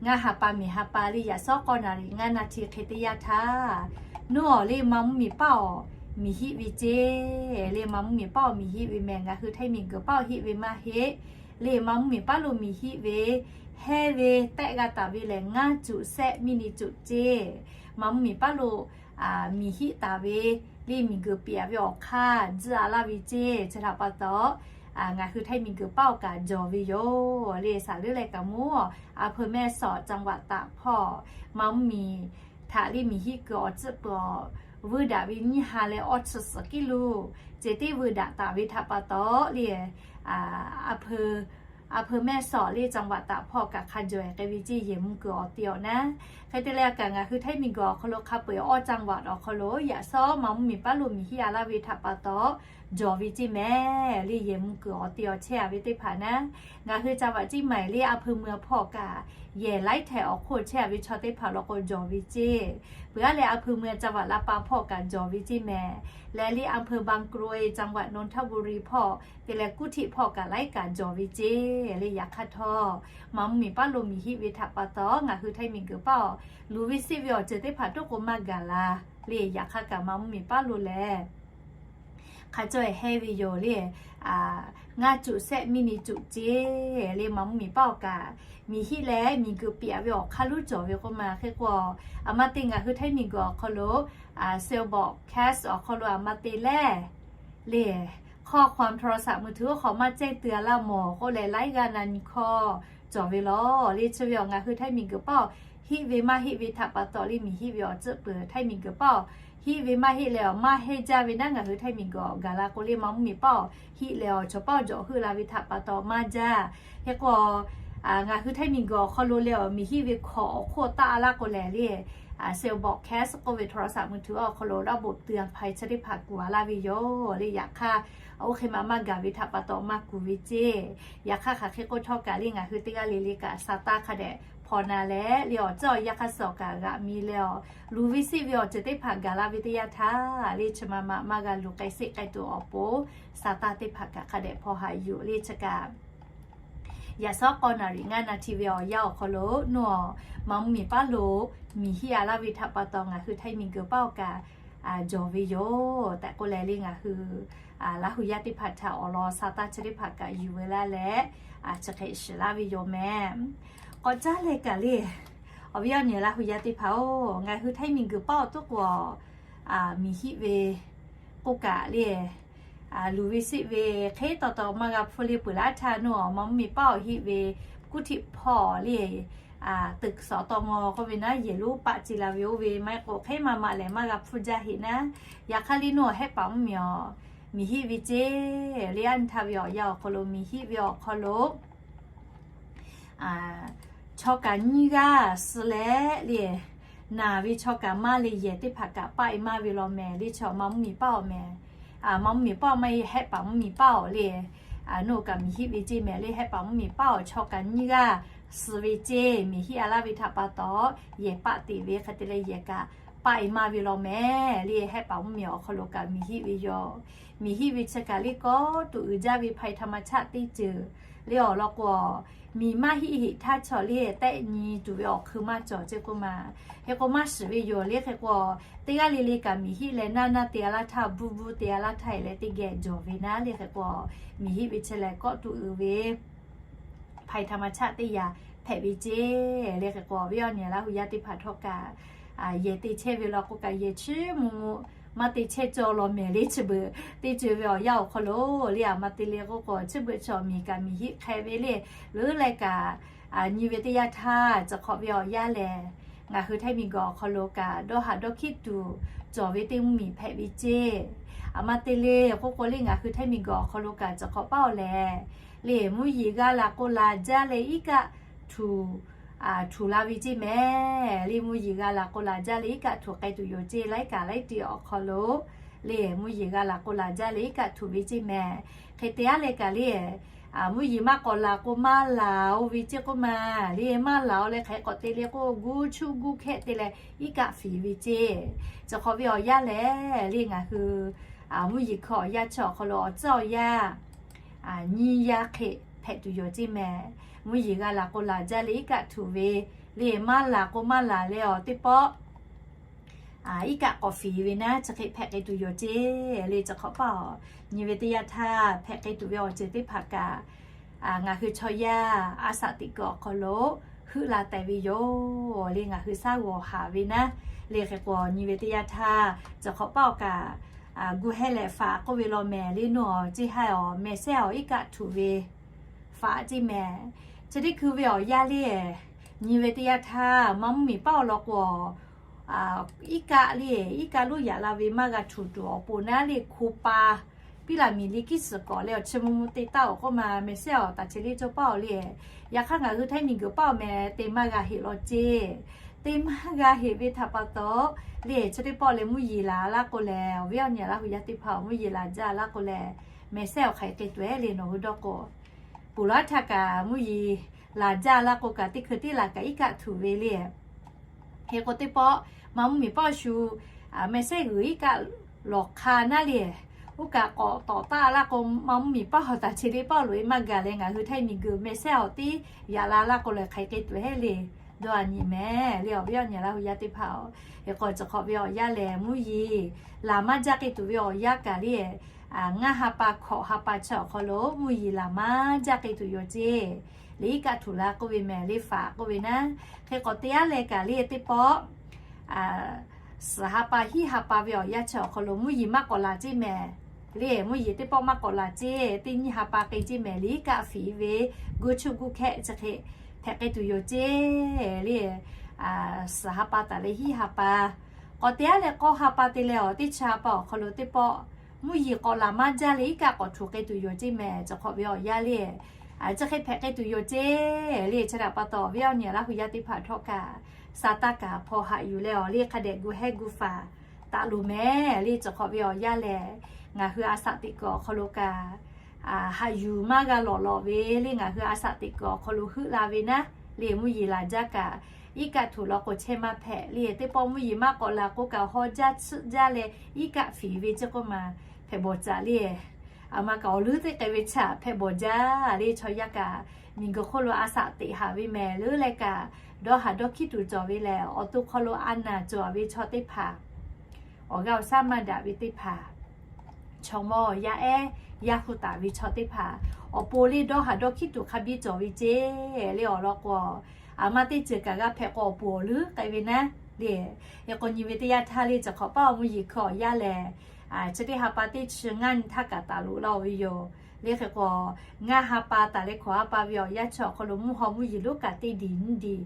ngaˇ ha pa miˬ ha pa le yaꞈ shawˉ k'awˇ naˍ riˍ ngaˇ naˍ hti hk'e teˇ yanˇ htaˇ, nuˇ-aˬ le ma mvuhˇ miˬ paˉ-aˬ miˬ hiˆ ve ceˇ. Le ma mvuhˇ miˬ paˉ-aˬ miˬ hiˆ ve mehˍ. Ngaˬ hui Htaiˇ miˬguiˬ paˉ-aˬ hiˆ ve maˇ heˆ. Le ma mvuhˇ miˬ paˉ lo miˬ hiˆ ve hehnˇ ve tehˆ g'a taˍ ve lehˬ ngaˇ cuꞈ sehˆ miˇ ni cuꞈ ceˇ. Ma mvuhˇ miˬ paˉ lo miˬ hiˆ taˍ ve le miˬguiˬ piˍ-a ve awˬ hk'aˇ tzuhˆ-a laˇ ve ceˇ. Chi htaꞈ pa taw ngaˬ hui Htaiˇ miˬguiˬ paˉ-aˬ kaꞈ jawˬ ve yoˬ. Le saˍ leuˉ leh kaꞈ mvuhˇ-aˬ, a peu mehˇ sawˍ จังหวัดตาก hpawˇ ma mvuhˇ miˬ htaꞈ le miˬ hiˆ kuiˬ awˬ tcuhˆ peuˬ-aˬ, vuiˇ daꞈ ve nyiˇ ha leh awˇ chi suhˍ kiˉ lo ceh tiˉ vuiˇ daꞈ taˍ ve htaꞈ pa taw le, a peu อำเภอแม่สอด le จังหวัดตาก hpawˇ kaꞈ hk'a jawˬ-e k'ai ve ceˇ, yehˬ mvuh kuiˬ awˬ te awˬ naˉ. Hk'e te leh kaꞈ ngaˬ hui Htaiˇ miˬguiˬ awˬ hk'aw lo hk'a peu-eˬ awˇ จังหวัด awˬ hk'aw lo yaꞈ shawˉ maˇ mvuhˇmiˬ paˉ lo miˬ hiˆ a laˇ ve htaꞈ pa taw jawˬ ve ceˇ mehˍ le. Yehˬ mvuh kuiˬ awˬ te awˬ chehˇ-a ve teˇ hpaˍ naˉ, ngaˬ hui จังหวัด Chiang Mai le อำเภอเมือง hpawˇ kaꞈ yehˬ laiˉ htehꞈ awˬ hk'oˆ chehˇ-a ve chaw teˇ hpaˍ law k'o jawˬ ve ceˇ. Peuˬ aˉ leh อำเภอเมือง จังหวัดลำปาง hpawˇ kaꞈ jawˬ ve ceˇ mehˍ. Leh le อำเภอบางกรวย จังหวัดนนทบุรี hpawˇ te leh กรุงเทพ hpawˇ kaꞈ laiˉ kaꞈ jawˬ ve ceˇ le. Yaꞈ hk'aˇ htawˇ maˇ mvuhˇmiˬ paˉ lo miˬ hiˆ ve htaꞈ pa taw ngaˬ hui Htaiˇ miˬguiˬ paˉ awˬ luˬ ve siˆ ve awˬ ceuˬ teˇ hpaˍ toˉ k'o maˇ gaˬ la le. Yaꞈ hk'aˇ kaꞈ maˇ mvuhˇmiˬ paˉ lo lehˬ hk'a cawˇ-e hehˇ ve yoˬ le. Ngaˇ cuꞈ sehˆ miˇ ni cuꞈ ceˇ le. Maˇ mvuhˇmiˬ paˉ awˬ kaꞈ miˬ hiˆ leh miˬguiˬ piꞈ-a ve awˬ hk'aˇ luˉ cawˬ ve k'oˆ ma hk'e k'o, aˬ ma te ngaˬ hui Htaiˇ miˬguiˬ awˬ hk'aw lo Cellbox Cash awˬ hk'aw lo aˬ ma te lehˬ le, ข้อความโทรศัพท์มือถือ oˇ hk'awꞈ maˇ cehˇ teu-a laˇ mawˬ k'oˆ leh laiˉ g'aˇ na nyi hkawˇ cawˬ ve law le. Chi ve awˬ ngaˬ hui Htaiˇ miˬguiˬ paˉ awˬ hiˆ ve maˇ hiˆ ve htaꞈ pa taw le miˬ hiˆ ve awˬ tcuhˆ peuˬ Htaiˇ miˬguiˬ paˉ awˬ hiˆ ve maˇ hiˆ leh awˬ maˇ heˆ jaˇ ve naˉ ngaˬ hui Htaiˇ miˬguiˬ awˬ gaˬ la k'o le maˇ mvuhˇmiˬ paˉ awˬ hiˆ leh awˬ chaw paˉ awˬ jawꞈ heuˆ la ve htaꞈ pa taw maˇ jaˇ. Hk'e k'o ngaˬ hui Htaiˇ miˬguiˬ awˬ hk'aw lo leh awˬ miˬ hiˆ ve hkawꞈ awˬ hk'oˆ taˆ laˇ k'o lehˬ le, Cellbox Cash k'oˆ ve โทรศัพท์มือถือ awˬ hk'aw lo ระบบเตือนภัย chi teˇ hpaˍ kuˬ-a laˇ ve yoˬ le. Yaꞈ hk'aˇ oˇ hk'e ma maˇ gaˬ ve htaꞈ pa taw maˇ kuˬ ve ceˇ. Yaꞈ hk'aˇ hk'aˬ hk'e k'oˆ htawˇ kaꞈ le ngaˬ hui teˇ g'aˇ le le kaꞈ sa taˇ hk'a dehꞈ hpaw na leh le awˬ tcuhˉ awˬ yanˇ hk'aˇ suh awˬ kaꞈ g'aꞈ mi leh awˬ luˬ ve siˆ ve awˬ ceuˬ teˇ hpaˍ gaˬ la ve teˇ yanˇ htaˇ le chi ma ma maˇ g'a luˬ k'ai seˆ k'ai tuˬ awˬ pon sa taˇ teˇ hpaˍ kaꞈ hk'a dehꞈ hpaw haꞈ yuˬ le chi kaꞈ yaꞈ shawˉ k'awˇ naˍ riˍ ngaˇ naˍ tiꞈ ve awˬ yanˇ awˬ hk'aw lo nawˬ maˇ mvuhˇmiˬ paˉ lo miˬ hiˆ-a laˇ ve htaꞈ pa taw ngaˬ hui Htaiˇ miˬguiˬ paˉ awˬ kaꞈ jawˬ ve yoˬ tehꞈ k'oˆ leh le ngaˬ hui Laˇ hu yaˇ teˇ hpaˍ htaꞈ awˬ lawn sa taˇ chi teˇ hpaˍ kaꞈ yuˬ ve laˇ leh chi hk'e shiˍ laˇ ve yoˬ mehˍ. K'awꞈ caˉ leh kaꞈ le awˬ viˉ awˬ nyi Laˇ hu yaˇ teˇ hpaˍ-oˬ, ngaˬ hui Htaiˇ miˬguiˬ paˉ awˬ toˉ k'o miˬ hiˆ ve k'oˆ kaꞈ le luˬ ve siˆ ve hk'e taw taw maˇ g'a hpfuhˇ le peuˬ laˇ htaˇ nawˬ maˇ mvuhˇmiˬ paˉ awˬ hiˆ ve กรุงเทพ hpawˇ le ตึก สตง k'oˆ ve naˉ yehˬ lonˉ paˆ ce la ve oˇ ve maˇ heˆ k'o hk'e ma ma lehˬ maˇ g'a hpfuhˇ jaˇ heꞈ naˉ. Yaꞈ hk'aˇ le nawˬ hehˆ paˍ mvuhˇmiˬ awˬ miˬ hiˆ ve ceˇ le. Aˉ nyi htaˇ ve awˬ yanˇ awˬ hk'aw lo miˬ hiˆ ve awˬ hk'aw lo chaw kaꞈ nyiˇ g'aˇ suh leh le naˬ ve chaw kaꞈ maˇ le yehˬ teˇ hpaˍ kaꞈ paˆ-e maˇ ve law mehˍ le. Chaw maˇ mvuhˇmiˬ paˉ awˬ mehˍ, maˇ mvuhˇmiˬ paˉ awˬ maˇ heˆ, hehˆ paˍ mvuhˇmiˬ paˉ awˬ le nawˬ kaꞈ miˬ hiˆ ve ceˇ mehˍ le. Hehˆ paˍ mvuhˇmiˬ paˉ awˬ chaw kaꞈ nyiˇ g'aˇ suh ve ceˇ miˬ hiˆ-a laˇ ve htaꞈ pa taw yehˬ paˆ teꞈ ve hk'e te leh yehˬ kaꞈ paˆ-e maˇ ve law mehˍ le. Hehˆ paˍ mvuhˇmiˬ awˬ hk'aw lo kaꞈ miˬ hiˆ ve yoˬ. Miˬ hiˆ ve chi kaꞈ le kawˆ tuˬ uiˍ jaˇ ve ภัยธรรมชาติ teˇ ceuˬ le awˬ lawn k'o miˬ maˇ hiˆ heꞈ htaˇ chaw le tehˆ nyi tuˬ ve awˬ hk'eun maˇ cawˬ ceˇ k'oˆ ma. Hk'e k'o maˇ shiˍ ve yoˬ le. Hk'e k'o teˇ g'aˇ le le kaꞈ miˬ hiˆ leh naˇ naˇ te-a laˇ htaˇ buˇ buˇ te-a laˇ htaˇ e leh teˇ geh jawˬ ve naˉ le. Hk'e k'o miˬ hiˆ ve chi lehˬ kawˆ tuˬ uiˍ ve ภัยธรรมชาติ teˇ yanˇ hpehꞈ ve ceˇ le. Hk'e k'o awˬ viˉ awˬ nyi Laˇ hu yaˇ teˇ hpaˍ htawˇ kaꞈ yehˬ te chehˇ ve law k'o kaꞈ yehˬ chiˇ mvuh mvuh maˇ te chehˇ cawˇ law mehˍ le. Chi beuꞈ teˇ ceuˬ ve awˬ yanˇ awˬ hk'aw lo le aˬ ma te le k'oˆ k'o chi beuꞈ chaw miˬ kaꞈ miˬ hiˆ hk'e ve le. Leuˉ leh kaꞈ nyi ve teˇ yanˇ htaˇ chi hk'awꞈ ve awˬ yanˇ lehˬ ngaˬ hui Htaiˇ miˬguiˬ awˬ hk'aw lo kaꞈ dawˇ haꞈ dawˇ hkiˉ tuˬ cawˬ ve teˇ mvuhˇmiˬ hpehꞈ ve ceˇ. Aˬ ma te le k'oˆ k'o le ngaˬ hui Htaiˇ miˬguiˬ awˬ hk'aw lo kaꞈ chi hk'awꞈ paˉ-oˬ lehˬ le mvuhˇ yeˬ g'a laˬ k'o laˬ jaˇ leh iˉ kaˆ tuˬ tuˬ la ve ceˇ mehˍ le. Mvuhˇ yeˬ g'a laˬ k'o laˬ jaˇ leh iˉ kaˆ tuˬ k'ai tuˬ yoˬ ceˇ. Laiˉ kaꞈ laiˉ ti awˬ hk'aw lo le mvuhˇ yeˬ g'a laˬ k'o laˬ jaˇ leh iˉ kaˆ tuˬ ve ceˇ mehˍ. Hk'e te aˉ leh kaꞈ le mvuhˇ yeˬ maˇ k'awꞈ laˬ k'o maˇ laˬ-oˬ ve ceˇ k'oˆ ma. Le maˇ laˬ-oˬ leh hk'aˬ hk'e k'awꞈ te le k'o guˇ chuˇ guˇ hkehˆ te leh iˉ kaˆ fiˍ ve ceˇ. Chi hk'awꞈ ve awˬ yanˇ lehˬ le ngaˬ hui mvuhˇ yeˬ hkui awˬ yanˇ chi awˬ hk'aw lo awˬ tcuhˉ awˬ yanˇ nyiˇ yaˇ hk'e hpehꞈ tuˬ yoˬ ceˇ mehˍ. Mvuhˇ yeˬ g'a laˬ k'o laˬ jaˇ leh iˉ kaˆ tuˬ ve le maˇ laˬ k'o maˇ laˬ leh awˬ teˇ pawˆ iˉ kaˆ k'awꞈ fiˍ ve naˉ chi hk'e hpehꞈ k'ai tuˬ yoˬ ceˇ le. Chi hk'awꞈ paˉ-oˬ nyi ve teˇ yanˇ htaˇ hpehꞈ k'ai tuˬ ve awˬ ceuˬ teˇ hpaˍ kaꞈ ngaˬ hui chaw yaˇ aˉ saꞈ teꞈ kuiˬ awˬ hk'aw lo heuˆ la teh ve yoˬ le. Ngaˬ hui shaˉ g'awˬ haˍ ve naˉ le hk'e k'o nyi ve teˇ yanˇ htaˇ chi hk'awꞈ paˉ-oˬ kaꞈ gu heh leh faꞈ k'oˆ ve law mehˍ le. Nawˬ ceˇ haiˇ awˬ meh sehˉ awˬ iˉ kaˆ tuˬ ve faꞈ ceˇ mehˍ. Chi teˇ hkui ve awˬ yanˇ le nyi ve teˇ yanˇ htaˇ maˇ mvuhˇmiˬ paˉ awˬ lawn k'o iˉ kaˆ le iˉ kaˆ loˉ yaꞈ la ve maˇ g'a tuˬ tuˬ awˬ pon naˉ le hko pa piˉ laˬ miˬ liˇ kiˇ suhˍ k'awꞈ leh awˬ chi mvuh mvuh te taˍ-oˬ k'oˆ ma, mehˬ sehˉ awˬ taˍ chi liˇ cawˇ paˇ-oˬ le. Yaꞈ hk'aˇ ngaˬ hui Htaiˇ miˬ guiˬ paˇ awˬ meh te maˇ g'a heꞈ law ceˇ. Te maˇ g'a heꞈ ve htaꞈ pa taw le, chi teˇ pawˆ leh mvuhˇ yeˬ laˬ laˇ k'o lehˬ, awˬ viˉ awˬ nyi Laˇ hu yaˇ teˇ hpaˍ mvuhˇ yeˬ laˬ jaˇ laˇ k'o lehˬ, mehˬ sehˉ awˬ hk'aˬ hk'e tuˬ heˆ le nawˬ hui dawˇ k'o, puˍ laˇ htaˇ kaꞈ mvuhˇ yeˬ laˬ jaˇ laˇ k'o kaꞈ teˇ hkui teˇ laˬ kaꞈ iˉ kaˆ htuꞈ ve le. Hk'e k'o teˇ pawˆ maˇ mvuhˇ miˬ paˇ awˬ shu mehˬ sehˉ g'uiˬ iˉ kaˆ lawˬ hk'a naˉ le, oˇ kaꞈ k'awꞈ tawˍ taˆ laˇ k'o, maˇ mvuhˇ miˬ paˇ awˬ taˍ chi liˇ paˇ loꞈ-e maˇ gaˬ leh ngaˬ hui Htaiˇ miˬ guiˬ mehˬ sehˉ awˬ tiˉ yaꞈ la laˇ k'o lehˬ hk'aˬ hk'e tuˬ heˆ le. Dawˇ a nyi mehˍ le awˬ viˉ awˬ nyi Laˇ hu yaˇ teˇ hpaˍ-oˬ. Hk'e k'o chi hk'awꞈ ve awˬ yanˇ lehˬ mvuhˇ yeˬ laˬ maˇ jaˇ k'ai tuˬ ve awˬ yanˇ kaꞈ le, ngaˇ ha pa hkawꞈ ha pa chi awˬ hk'aw lo mvuhˇ yeˬ laˬ maˇ jaˇ k'ai tuˬ yoˬ ceˇ. Liꞈ iˉ kaˆ htuꞈ la k'oˆ ve mehˍ le faˍ k'oˆ ve naˉ. Hk'e k'o teˇ yanˇ lehˬ kaꞈ le teˇ pawˆ suhˍ ha pa hiˉ ha pa ve awˬ yanˇ chi awˬ hk'aw lo mvuhˇ yeˬ maˇ k'awꞈ laˬ ceˇ mehˍ le. Mvuhˇ yeˬ teˇ pawˆ maˇ k'awꞈ laˬ ceˇ, teˇ nyiˇ ha pa k'ai ceˇ mehˍ. Liꞈ iˉ kaˆ fiˍ ve guˇ chuˇ guˇ hkehˆ chi hk'e hpehꞈ k'ai tuˬ yoˬ ceˇ le. Suhˍ ha pa taˍ leh hiˉ ha pa, k'awꞈ teˇ yanˇ leh k'awˇ ha pa te leh awˬ teˇ chi ha pa awˬ hk'aw lo teˇ pawˆ mvuhˇ yeˬ k'awꞈ laˬ maˇ jaˇ leh iˉ kaˆ k'awꞈ htuꞈ k'ai tuˬ yoˬ ceˇ mehˍ. Chi hk'awꞈ ve awˬ yanˇ le chi hk'e hpehꞈ k'ai tuˬ yoˬ ceˇ le. Chi htaꞈ pa taw awˬ viˉ awˬ nyi Laˇ hu yaˇ teˇ hpaˍ htawˇ kaꞈ sa taˇ kaˍ hpaw haꞈ yuˬ leh awˬ le hk'a dehꞈ gu hehˉ gu faˍ taˍ loˍ mehˍ le. Chi hk'awꞈ ve awˬ yanˇ lehˬ ngaˬ hui a saꞈ teꞈ kuiˬ awˬ hk'aw lo kaꞈ haꞈ yuˬ maˇ g'a lawꞈ lawꞈ ve le. Ngaˬ hui a saꞈ teꞈ kuiˬ awˬ hk'aw lo heuˆ la ve naˉ le, mvuhˇ yeˬ laˬ jaˇ kaꞈ iˉ kaˆ htuꞈ law k'o chehˇ maˇ hpehꞈ le. Teˇ pawˆ mvuhˇ yeˬ maˇ k'awꞈ laˬ k'o kaꞈ haw jaˇ tsuhˆ jaˇ leh iˉ kaˆ fiˍ ve ceˇ k'oˆ ma hpehꞈ bawˬ caꞈ le. Aˬ ma kaꞈ awˬ leuˉ teˇ k'ai ve chaꞈ hpehꞈ bawˬ jaˇ le. Chaw yaˇ kaꞈ miˬ guiˬ hk'oˆ lo a saꞈ teꞈ haˍ ve mehˍ leuˉ leh kaꞈ dawˇ haˍ dawˇ hkiˉ tuˬ cawˬ ve lehˬ, awˬ to hk'aw lo a naˬ cawˬ ve chaw teˇ hpaˍ, awˬ g'aˇ awˬ shaˉ maˇ daꞈ ve teˇ hpaˍ, chaw mawˇ yaˇ ehˉ yaˇ hkuˇ taˍ ve chaw teˇ hpaˍ, awˬ pon le dawˇ haˍ dawˇ hkiˉ tuˬ hk'a biˇ cawˬ ve ceˇ le. Awˬ lawn k'o, aˬ ma teˇ ceuˬ kaꞈ g'a hpehꞈ k'o awˬ pon awˬ leuˉ k'ai ve naˉ le. Hk'e k'o nyi ve teˇ yanˇ htaˇ le chi hk'awꞈ paˇ awˬ mvuhˇ yeˬ hkui awˬ yanˇ lehˬ, chi teˇ ha pa teˇ chi ngaˇ nyi htaˇ kaꞈ taˍ loꞈ la-o ve yoˬ le. Hk'e k'o ngaˇ ha pa taˍ leh hkawꞈ ha pa ve awˬ yanˇ chi awˬ hk'aw lo mvuhˇ haw mvuhˇ yeˬ lonˉ kaꞈ teˇ diˬ nyiˇ diˬ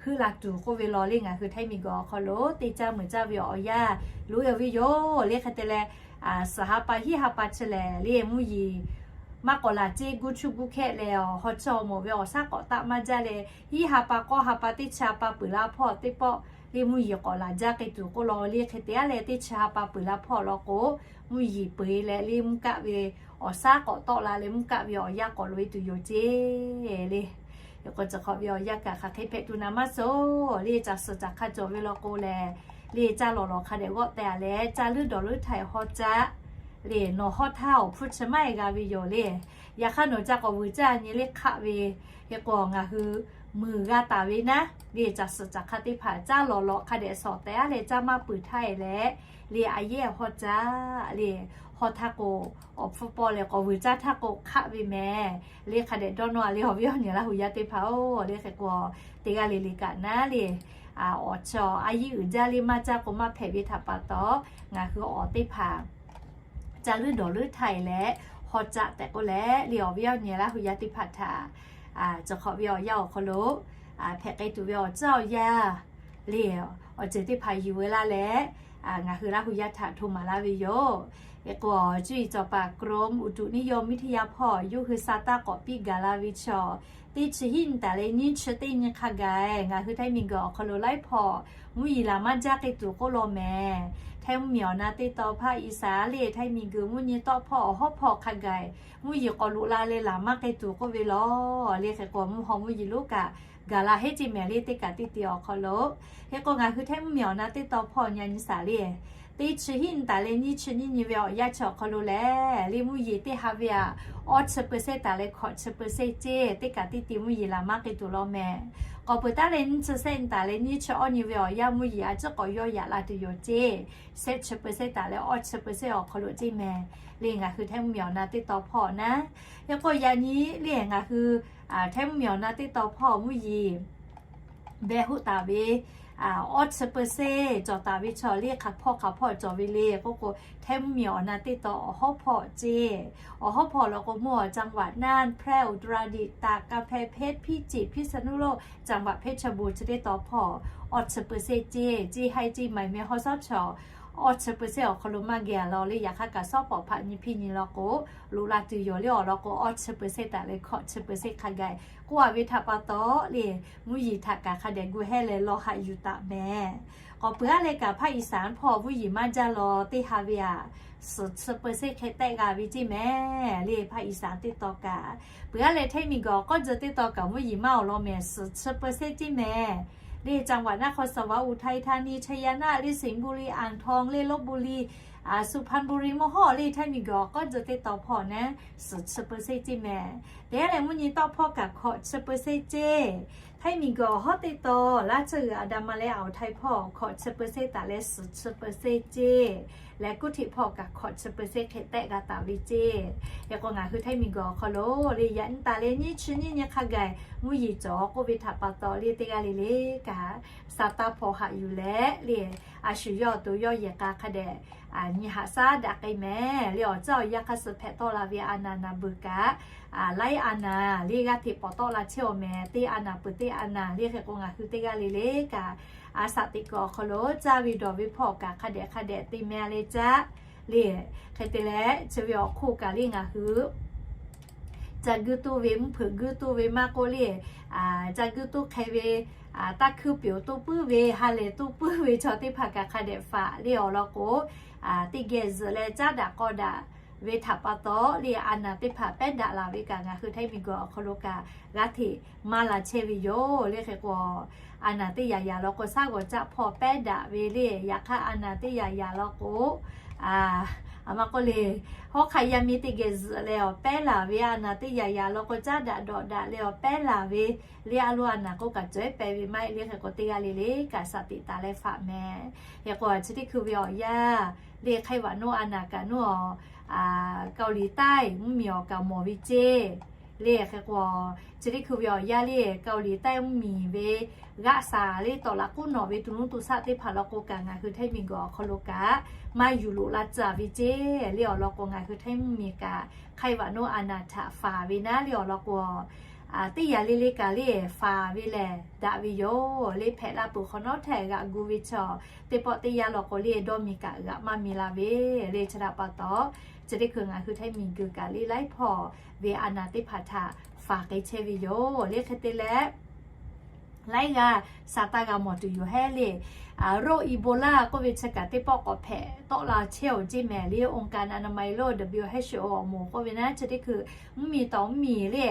heuˆ la tuˬ k'oˆ ve law le. Ngaˬ hui Htaiˇ miˬ guiˬ awˬ hk'aw lo teˇ caˇ meuꞈ caˇ ve awˬ yanˇ loꞈ-e ve yoˬ le. Hk'e te leh suhˍ ha pa hiˉ ha pa chi lehˬ le mvuhˇ yeˬ maˇ k'awꞈ laˬ ceˇ, guˇ chuˇ guˇ hkehˆ leh awˬ haw chi awˬ moˍ ve awˬ shaˉ k'awꞈ taˆ maˇ jaˇ leh hiˉ ha pa k'awˇ ha pa teˇ chi ha pa peuˬ la hpawˇ teˇ pawˆ le mvuhˇ yeˬ k'awꞈ laˬ jaˇ k'ai tuˬ k'oˆ law le. Hk'e te aˉ leh teˇ chi ha pa peuˬ la hpawˇ law k'o mvuhˇ yeˬ peu-e leh le mvuhˇ kaˆ ve awˬ shaˉ k'awꞈ tawˆ la leh mvuhˇ kaˆ ve awˬ yanˇ k'awꞈ loꞈ-e tuˬ yoˬ ceˇ le. K'o chi hk'awꞈ ve awˬ yanˇ kaꞈ hk'aˬ hk'e hpehꞈ tuˬ naˍ maˇ suhˍ le. Caˬ suhˍ caˬ hk'a cawˬ ve law k'o lehˬ le caˇ lawˬ lawˬ hk'a dehꞈ g'awˆ teh-a leh caˇ leuˉ dawˬ leuˉ htaiˍ hawˇ caˆ le nawˬ hawˇ htaˇ awˬ hpfuhˇ chi maˇ e g'a ve yoˬ le. Yaꞈ hk'aˇ nawˬ caˇ k'awꞈ vuiˬ caˇ nyi le hk'aˆ ve hk'e k'o ngaˬ hui meuˬ g'a taˍ ve naˉ le. Caˬ suhˍ caˬ hk'a teˇ hpaˍ caˇ lawˬ lawˬ hk'a dehꞈ shawˍ teh-a leh caˇ maˇ peuˬ htaˇ e leh le a yehˉ hawˇ caˆ le hawˇ htaˇ k'o awˬ hpfuhˇ pawˆ leh k'awꞈ vuiˬ caˇ htaˇ k'o hk'aˆ ve mehˍ le. Hk'a dehꞈ dawˇ nawˇ-a le awˬ viˉ awˬ nyi Laˇ hu yaˇ teˇ hpaˍ-oˬ le. Hk'e k'o teˇ g'aˇ le le kaꞈ naˉ le awˬ chi a yiˉ uiˍ jaˇ le maˇ caˇ k'o maˇ hpehꞈ ve htaꞈ pa taw ngaˬ hui awˬ teˇ hpaˍ caˇ leuˉ dawˬ leuˉ htaiˍ leh hawˇ caˆ tehꞈ k'oˆ leh le awˬ viˉ awˬ nyi Laˇ hu yaˇ teˇ hpaˍ htaꞈ chi hk'awꞈ ve awˬ yanˇ awˬ hk'aw lo hpehꞈ k'ai tuˬ ve awˬ caˇ awˬ yanˇ le awˬ ceuˬ teˇ hpaˍ yuˬ ve laˇ leh ngaˬ hui Laˇ hu yaˇ htaꞈ hto maˍ laˇ ve yoˬ. Hk'e k'o cuˇ yiˍ cawˬ paˍ กรมอุตุนิยมวิทยา hpawˇ yawˇ hui sa taˇ k'awꞈ piˇ gaˬ la ve chaw teˇ chi hiˉ nyi taˍ leh nyiˇ chi teˇ nyi hk'a gaˬ ngaˬ hui Htaiˇ miˬ guiˬ awˬ hk'aw lo laiˉ hpawˇ mvuhˇ yeˬ laˬ maˇ jaˇ k'ai tuˬ k'oˆ law mehˍ. Htaiˇ mvuhˇ miˬ awˬ na teˇ taw hpaˇ Iˉsaˍ le Htaiˇ miˬ guiˬ mvuhˇ nyi tawˆ hpawˇ awˬ hawˉ hpawˇ hk'a gaˬ mvuhˇ yeˬ k'awꞈ loꞈ la leh laˬ maˇ k'ai tuˬ k'oˆ ve law le. Hk'e k'o mvuhˇ haw mvuhˇ yeˬ lonˉ kaꞈ gaˬ la heˆ ceˇ mehˍ le teˇ kaꞈ teˇ te awˬ hk'aw lo. Hk'e k'o ngaˬ hui Htaiˇ mvuhˇ miˬ awˬ na teˇ taw hpawˇ nyi nyi saˍ le teˇ chi hiˉ nyi taˍ leh nyiˇ chi nyiˇ nyi ve awˬ yanˇ chi awˬ hk'aw lo lehˬ le mvuhˇ yeˬ teˇ ha ve aꞈ awˇ chi เปอร์เซ็นต์ taˍ leh hkawꞈ chi เปอร์เซ็นต์ ceˇ teˇ kaꞈ teˇ te mvuhˇ yeˬ laˬ maˇ k'ai tuˬ law mehˍ. K'awꞈ peuˬ taˉ leh nyiˇ chi เปอร์เซ็นต์ taˍ leh nyiˇ chi awˇ nyi ve awˬ yanˇ mvuhˇ yeˬ a ciˉ k'awꞈ yawˇ yaꞈ la tuˬ yoˬ ceˇ. Shehˆ chi เปอร์เซ็นต์ taˍ leh awˇ chi เปอร์เซ็นต์ awˬ hk'aw lo ceˇ mehˍ le ngaˬ hui Htaiˇ mvuhˇ miˬ awˬ na teˇ taw hpawˇ naˉ. Hk'e k'o yaꞈ nyi le ngaˬ hui Htaiˇ mvuhˇ miˬ awˬ na teˇ taw hpawˇ mvuhˇ yeˬ beh hoˆ taˍ ve awˇ chi เปอร์เซ็นต์ cawˬ taˍ ve chaw le hk'aˬ hpawˇ hk'aˬ hpawˇ cawˬ ve le k'oˆ k'o Htaiˇ mvuhˇ miˬ awˬ na teˇ taw awˬ hawˉ hpawˇ ceˇ. Awˬ hawˉ hpawˇ law k'o mvuhˇ awˬ จังหวัดน่าน แพร่ อุตรดิตถ์ ตาก กำแพงเพชร พิจิตร พิษณุโลก จังหวัดเพชรบูรณ์ chi teˇ taw hpawˇ awˇ chi เปอร์เซ็นต์ ceˇ ceˇ haiˬ ceˇ maiˬ meh haw shawˉ chaw awˇ chi เปอร์เซ็นต์ awˬ hk'aw lo maˇ geh a law le. Yaꞈ hk'aˇ kaꞈ shawˉ pawˍ hpaꞈ nyi hpiˇ nyi law k'o, loꞈ la tuˬ yoˬ le awˬ lawn k'o, awˇ chi เปอร์เซ็นต์ taˍ leh hkawꞈ chi เปอร์เซ็นต์ hk'a gaˬ k'oˆ a ve htaꞈ pa taw le, mvuhˇ yeˬ htaꞈ kaꞈ hk'a dehꞈ gu hehˇ leh law haꞈ yuˬ taˍ mehˍ. K'awꞈ peuˬ aˉ leh kaꞈ ภาคอีสาน hpawˇ mvuhˇ yeˬ maˇ jaˇ law teˇ ha ve aꞈ, suhˍ chi เปอร์เซ็นต์ hk'e tehˆ g'a ve ceˇ mehˍ le. ภาคอีสาน teˇ taw kaꞈ, peuˬ aˉ leh htaiˇ miˬguiˬ awˬ k'awˇ jeh teˇ taw kaꞈ mvuhˇ yeˬ maˇ awˬ lawn mehˍ, suhˍ chi เปอร์เซ็นต์ ceˇ mehˍ le. จังหวัดนครสวรรค์ อุทัยธานี ชัยนาท le, สิงห์บุรี อ่างทอง le, ลพบุรี สุพรรณบุรี mvuhˇ hawˉ le, htaiˇ miˬguiˬ awˬ k'awˇ jeh teˇ taw hpawˇ naˉ suhˍ chi เปอร์เซ็นต์ ceˇ mehˍ. Teˇ g'aˇ leh mvuhˇ nyi tawˆ hpawˇ kaꞈ hkawꞈ chi เปอร์เซ็นต์ ceˇ. Htaiˇ miˬguiˬ awˬ hawˉ teˇ taw laˇ chi g'uiˬ Adamas leh Awˬ htaiˇ hpawˇ hkawꞈ chi เปอร์เซ็นต์ taˍ leh suhˍ chi เปอร์เซ็นต์ ceˇ. Leh กรุงเทพ hpawˇ kaꞈ hkawꞈ chi เปอร์เซ็นต์ hk'e tehˆ g'a taˍ ve ceˇ. Hk'e k'o ngaˬ hui htaiˇ miˬguiˬ awˬ hk'aw lo le, yaꞈ nyi taˍ leh nyiˇ chi nyiˇ nyi hk'a gaˬ mvuhˇ yeˬ cawˬ k'oˆ ve htaꞈ pa taw le, teˇ g'aˇ le le kaꞈ, sa taˇ hpaw haꞈ yuˬ leh le, a shu yawˇ awˬ to yawˇ yehˬ k'a hk'a dehꞈ nyi haꞈ shaˉ daꞈ k'ai mehˍ le. Awˬ caˇ awˬ yanˇ hk'a suh hpehꞈ tawˆ la ve a naˍ naˍ beuˬ kaꞈ, laiˉ a naˍ le g'aˇ hteꞈ pawˍ tawˆ la chehˇ awˬ mehˍ, teˇ a naˍ peuˬ teˇ a naˍ le. Hk'e k'o ngaˬ hui teˇ g'aˇ le le kaꞈ, a shaꞈ teꞈ kuiˬ awˬ hk'aw lo caˇ ve dawˬ ve hpawˇ kaꞈ hk'a dehꞈ hk'a dehꞈ te meh le caˇ le. Hk'e te leh chi ve awˬ hk'oˆ kaꞈ le ngaˬ hui ca guiˇ toˇ ve, mvuhˇ hpeuꞈ guiˇ toˇ ve maˇ k'oˆ le, ca guiˇ toˇ hk'e ve, taˇ hkuiˇ peuˬ toˇ puiˉ ve, ha lehˬ toˇ puiˉ ve chaw teˇ hpaˍ kaꞈ hk'a dehꞈ faꞈ le awˬ lawn k'o, teˇ geh zuhꞈ leh caˉ daꞈ k'aw daꞈ ve htaꞈ pa taw le, a naˍ teˇ hpaˍ pehˉ daꞈ laˬ ve kaꞈ ngaˬ hui htaiˇ miˬguiˬ awˬ hk'aw lo kaꞈ g'aˇ hteꞈ maˇ la chehˇ ve yoˬ le. Hk'e k'o, a naˍ teˇ yaꞈ yaꞈ lawn k'o, shaˉ g'awˬ caˆ hpawˇ pehˉ daꞈ ve le. Yaꞈ hk'aˇ a naˍ teˇ yaꞈ yaꞈ lawn k'o, a maˇ k'oˆ le, hawˉ hk'aˆ yaˇ miˇ teˇ geh zuhꞈ leh awˬ pehˉ laˬ ve, a naˍ teˇ yaꞈ yaꞈ lawn k'o caˉ daꞈ dawꞈ daꞈ leh awˬ pehˉ laˬ ve le. A lo a naˍ k'oˆ kaꞈ cawehˉ pehˍ ve maˇ heˆ le. Hk'e k'o teˇ g'aˇ le le kaꞈ shaꞈ teꞈ taˍ leh faꞈ mehˍ. Hk'e k'o chi teˇ hkui ve awˬ yanˇ le, hk'aiˇ vaꞈ noˇ a naˍ kaꞈ noˇ awˬ, เกาหลีใต้ mvuhˇmiˬ awˬ kaꞈ mawˬ ve ceˇ le. Hk'e k'o chi teˇ hkui ve awˬ yanˇ le, เกาหลีใต้ mvuhˇmiˬ ve g'aˆ shaˍ le tawˍ laꞈ k'uˉ nawˬ ve tuˬ nuˇ tuˬ shaˆ teˇ hpaˍ lawn k'o kaꞈ ngaˬ hui htaiˇ miˬguiˬ awˬ hk'aw lo kaꞈ maˇ yuˬ loꞈ la tcuh ve ceˇ le. Awˬ lawn k'o ngaˬ hui htaiˇ mvuhˇmiˬ kaꞈ hk'aiˇ vaꞈ noˇ a naˍ htaꞈ faˍ ve naˉ le. Awˬ lawn k'o, teˇ yaꞈ le le kaꞈ le faˍ ve lehˬ daꞈ ve yoˬ le. Hpehꞈ la peuˬ hk'awꞈ nawˉ htehꞈ g'aꞈ gu ve chaw teˇ pawˆ teˇ yanˇ lawn k'o le, dawˇ miˬ kaꞈ g'aꞈ maˇ miˬ la ve le. Chi htaꞈ pa taw, chi teˇ hkui ngaˬ hui htaiˇ miˬguiˬ kaꞈ le laiˉ hpawˇ ve a naˍ teˇ hpaˍ htaꞈ faˍ k'ai chehˇ ve yoˬ le. Hk'e te leh laiˉ g'aˇ sha taˇ g'a mawˬ tuˬ yoˬ hehˉ le. โรคอีโบลา k'oˆ ve chi kaꞈ teˇ pawˆ k'awꞈ hpehꞈ tawˆ la chehˇ awˬ ceˇ mehˍ le. องค์การอนามัยโลก WHO awˬ moˍ k'oˆ ve naˉ, chi teˇ hkui mvuhˇmiˬ tawˍ mvuhˇmiˬ le,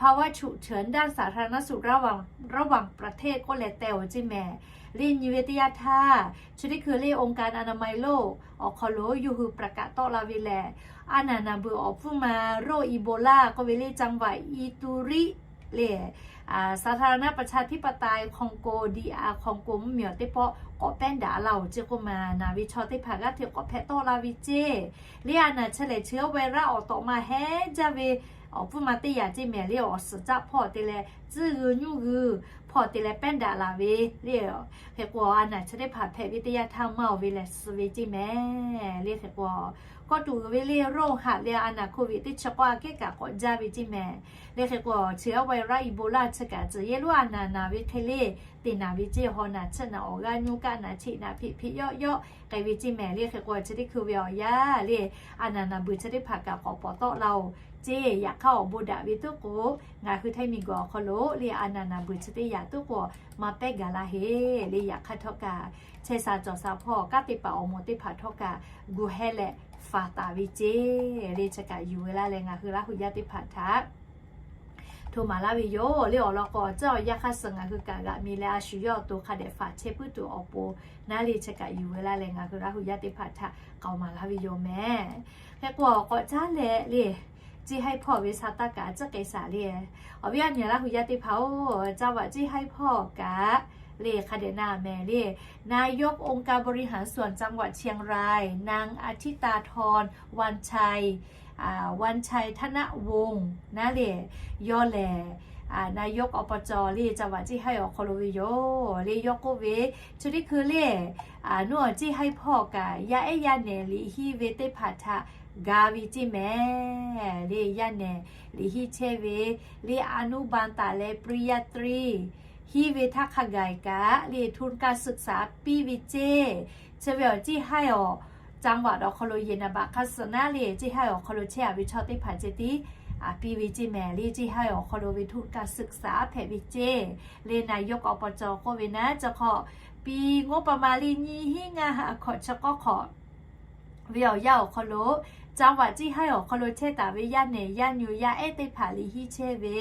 ภาวะฉุกเฉินด้านสาธารณสุขระหว่าง ระหว่างประเทศ k'oˆ leh teh awˬ ceˇ mehˍ le. Nyi ve teˇ yanˇ htaˇ chi teˇ hkui le องค์การอนามัยโลก awˬ hk'aw lo yawˇ hui ประกาศ tawˆ la ve lehˬ, a naˍ naˍ beuˬ awˬ pfuhˇ ma โรคอีโบลา k'oˆ ve le จังหวัดอิตูริ le, สาธารณประชาธิปไตยคองโก DR Congo mvuhˇmiˬ awˬ teˇ pawˆ k'awꞈ pehˉ daꞈ la awˬ ceˇ k'oˆ ma, naˍ ve chaw teˇ hpaˍ g'aˇ hteꞈ k'awꞈ hpehꞈ tawˆ la ve ceˇ le. A naˍ chi lehˬ chi awˇ ไวรัส awˬ tawꞈ ma hehˉ jaˇ ve awˬ pfuhˇ ma teˇ yaꞈ ceˇ mehˍ le. Awˬ suhˍ caˆ hpawˇ te leh tcuhˇ g'uiˬ nyuˇ g'uiˬ hpawˇ te leh pehˉ daꞈ la ve le. Hk'e k'o a naˍ chi teˇ hpaˍ hpehꞈ ve teˇ yanˇ htaˇ maˇ oˬ ve lehˬ suh ve ceˇ mehˍ le. Hk'e k'o kawˇ tuˬ uiˍ ve le โรคหัด le, a naˍ โควิด teˇ chi k'awˇ aꞈ kehˉ kaꞈ k'awꞈ jaˇ ve ceˇ mehˍ le. Hk'e k'o chi awˇ ไวรัสอีโบลา chi kaꞈ tcuh yehˇ lonˉ a naˍ naˍ ve hk'e le, teꞈ naˍ ve ceˇ haw naˍ chiˇ naˍ awˬ g'aˇ nyuˇ kaˆ naˍ cheꞈ naˍ hpeꞈ hpeꞈ yawˆ yawˆ k'ai ve ceˇ mehˍ le. Hk'e k'o chi teˇ hkui ve awˬ yanˇ le, a naˍ naˍ beuˬ chi teˇ hpaˍ kaꞈ k'awꞈ pawˍ tawˆ la oˬ ceˇ. Yaꞈ hk'aˇ awˬ bon daꞈ ve tuˉ k'o, ngaˬ hui htaiˇ miˬguiˬ awˬ hk'aw lo le a naˍ naˍ beuˬ chi teˇ yaꞈ tuˉ k'o maˇ pehˉ gaˬ la heˆ le. Yaꞈ hk'aˇ htawˇ kaꞈ chehˇ sha cawˬ sha hpawˇ kanˉ te paˍ awˬ moˍ teˇ hpaˍ htawˇ kaꞈ gu hehˇ leh faˍ taˍ ve ceˇ le. Chi kaꞈ yuˬ ve laˇ leh ngaˬ hui Laˇ huˍ yaˇ teˇ hpaˍ htaꞈ hto maˍ laˇ ve yoˬ le. Awˬ lawn k'o awˬ caˇ awˬ yanˇ hk'aˇ suh ngaˬ hui kaꞈ g'aꞈ mi leh a shu yawˇ awˬ to hk'a dehꞈ faˍ chehˇ puiˉ tuˬ awˬ pon naˉ le. Chi kaꞈ yuˬ ve laˇ leh ngaˬ hui Laˇ huˍ yaˇ teˇ hpaˍ htaꞈ k'aoˍ maˍ laˇ ve yoˬ mehˍ. Hk'e k'o k'awꞈ caˉ leh le, Ceˇ haiˇ hpawˇ ve sha taˇ kaꞈ tcuhˉ k'ai shaˍ le. Awˬ viˉ awˬ nyi Laˇ huˍ yaˇ teˇ hpaˍ-oˬ, caˇ vaꞈ ceˇ haiˇ hpawˇ kaꞈ le hk'a dehꞈ na mehˍ le, นายกองค์การบริหารส่วนจังหวัดเชียงราย นางอาทิตาธร วันชัย วันชัย ธนวงศ์ naˉ le, yawˇ lehˬ นายกอบจ le, caˇ vaꞈ ceˇ haiˇ awˬ hk'aw lo ve yoˬ le. Yawˇ k'oˆ ve, chi teˇ hkui le, nuˇ ceˇ haiˇ hpawˇ kaꞈ yaˇ ehˉ yaˇ nehˬ liꞈ hiˉ ve teˇ hpaˍ htaꞈ ga ve ceˇ mehˍ le. Yaˇ nehˬ liꞈ hiˉ chehˇ ve le, อนุบาล taˍ leh ปริญญาตรี hiˉ ve htaˇ hk'a gaˬ kaꞈ le, ทุนการศึกษา piˇ ve ceˇ. Chi ve awˬ จีนห้า awˬ จังหวัด awˬ hk'aw lo yehˬ naˍ baꞈ hk'a suhˍ naˉ le, จีนห้า awˬ hk'aw lo chehˇ a ve chaw teˇ hpaˍ ceh tiˉ piˇ ve ceˇ mehˍ le. จีนห้า awˬ hk'aw lo ve ทุนการศึกษา hpehꞈ ve ceˇ le. นายก อบจ. k'oˆ ve naˉ, chi hk'aw pi งบประมาณ le nyiˇ hinˉ ngaˇ ha hkawꞈ chi k'awˇ hk'awꞈ ve awˬ yanˇ awˬ hk'aw lo จังหวัด จีนห้า awˬ hk'aw lo chehˇ taˍ ve yaˇ nehˬ yaˇ nyu yaˇ ehˉ teˇ hpaˍ liꞈ hiˆ chehˇ ve,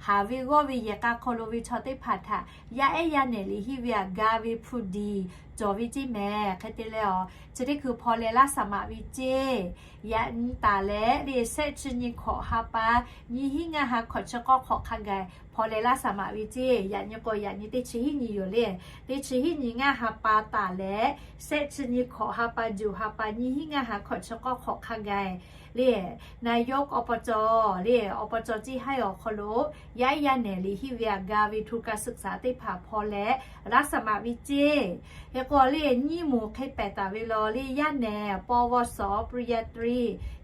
haˍ ve g'awˇ ve yehˬ k'a hk'aw lo ve chaw teˇ hpaˍ htaꞈ yaˇ ehˉ yaˇ nehˬ liꞈ hiˆ ve htaꞈ ga ve hpu diˍ cawˬ ve ceˇ mehˍ. Hk'e te leh awˬ chi teˇ hkui hpaw leh laˇ saˍ maꞈ ve ceˇ. Yaꞈ nyi taˍ leh le, shehˆ chi nyi hkawꞈ ha pa nyiˇ hinˉ ngaˇ ha hkawꞈ chi k'awˇ hk'awꞈ hk'a gaˬ hpaw leh laˇ saˍ maꞈ ve ceˇ. Yaꞈ nyi k'o yaꞈ nyi teˇ chi hiˉ nyi yoˬ le. Teˇ chi hiˉ nyi ngaˇ ha pa taˍ leh, shehˆ chi nyi hkawꞈ ha pa juˬ ha pa nyiˇ hinˉ ngaˇ ha hkawꞈ chi k'awˇ hk'awꞈ hk'a gaˬ le, นายก อบจ. le อบจ. จีนห้า awˬ hk'aw lo yaˇ ehˉ yaˇ nehˬ liꞈ hiˆ ve htaꞈ ga ve ทุนการศึกษา teˇ hpaˍ hpaw leh laˇ saˍ maꞈ ve ceˇ. Hk'e k'o le, nyiˇ moˍ hk'e pehˬ taˍ ve law le, yaˇ nehˬ ปวส. ปริญญาตรี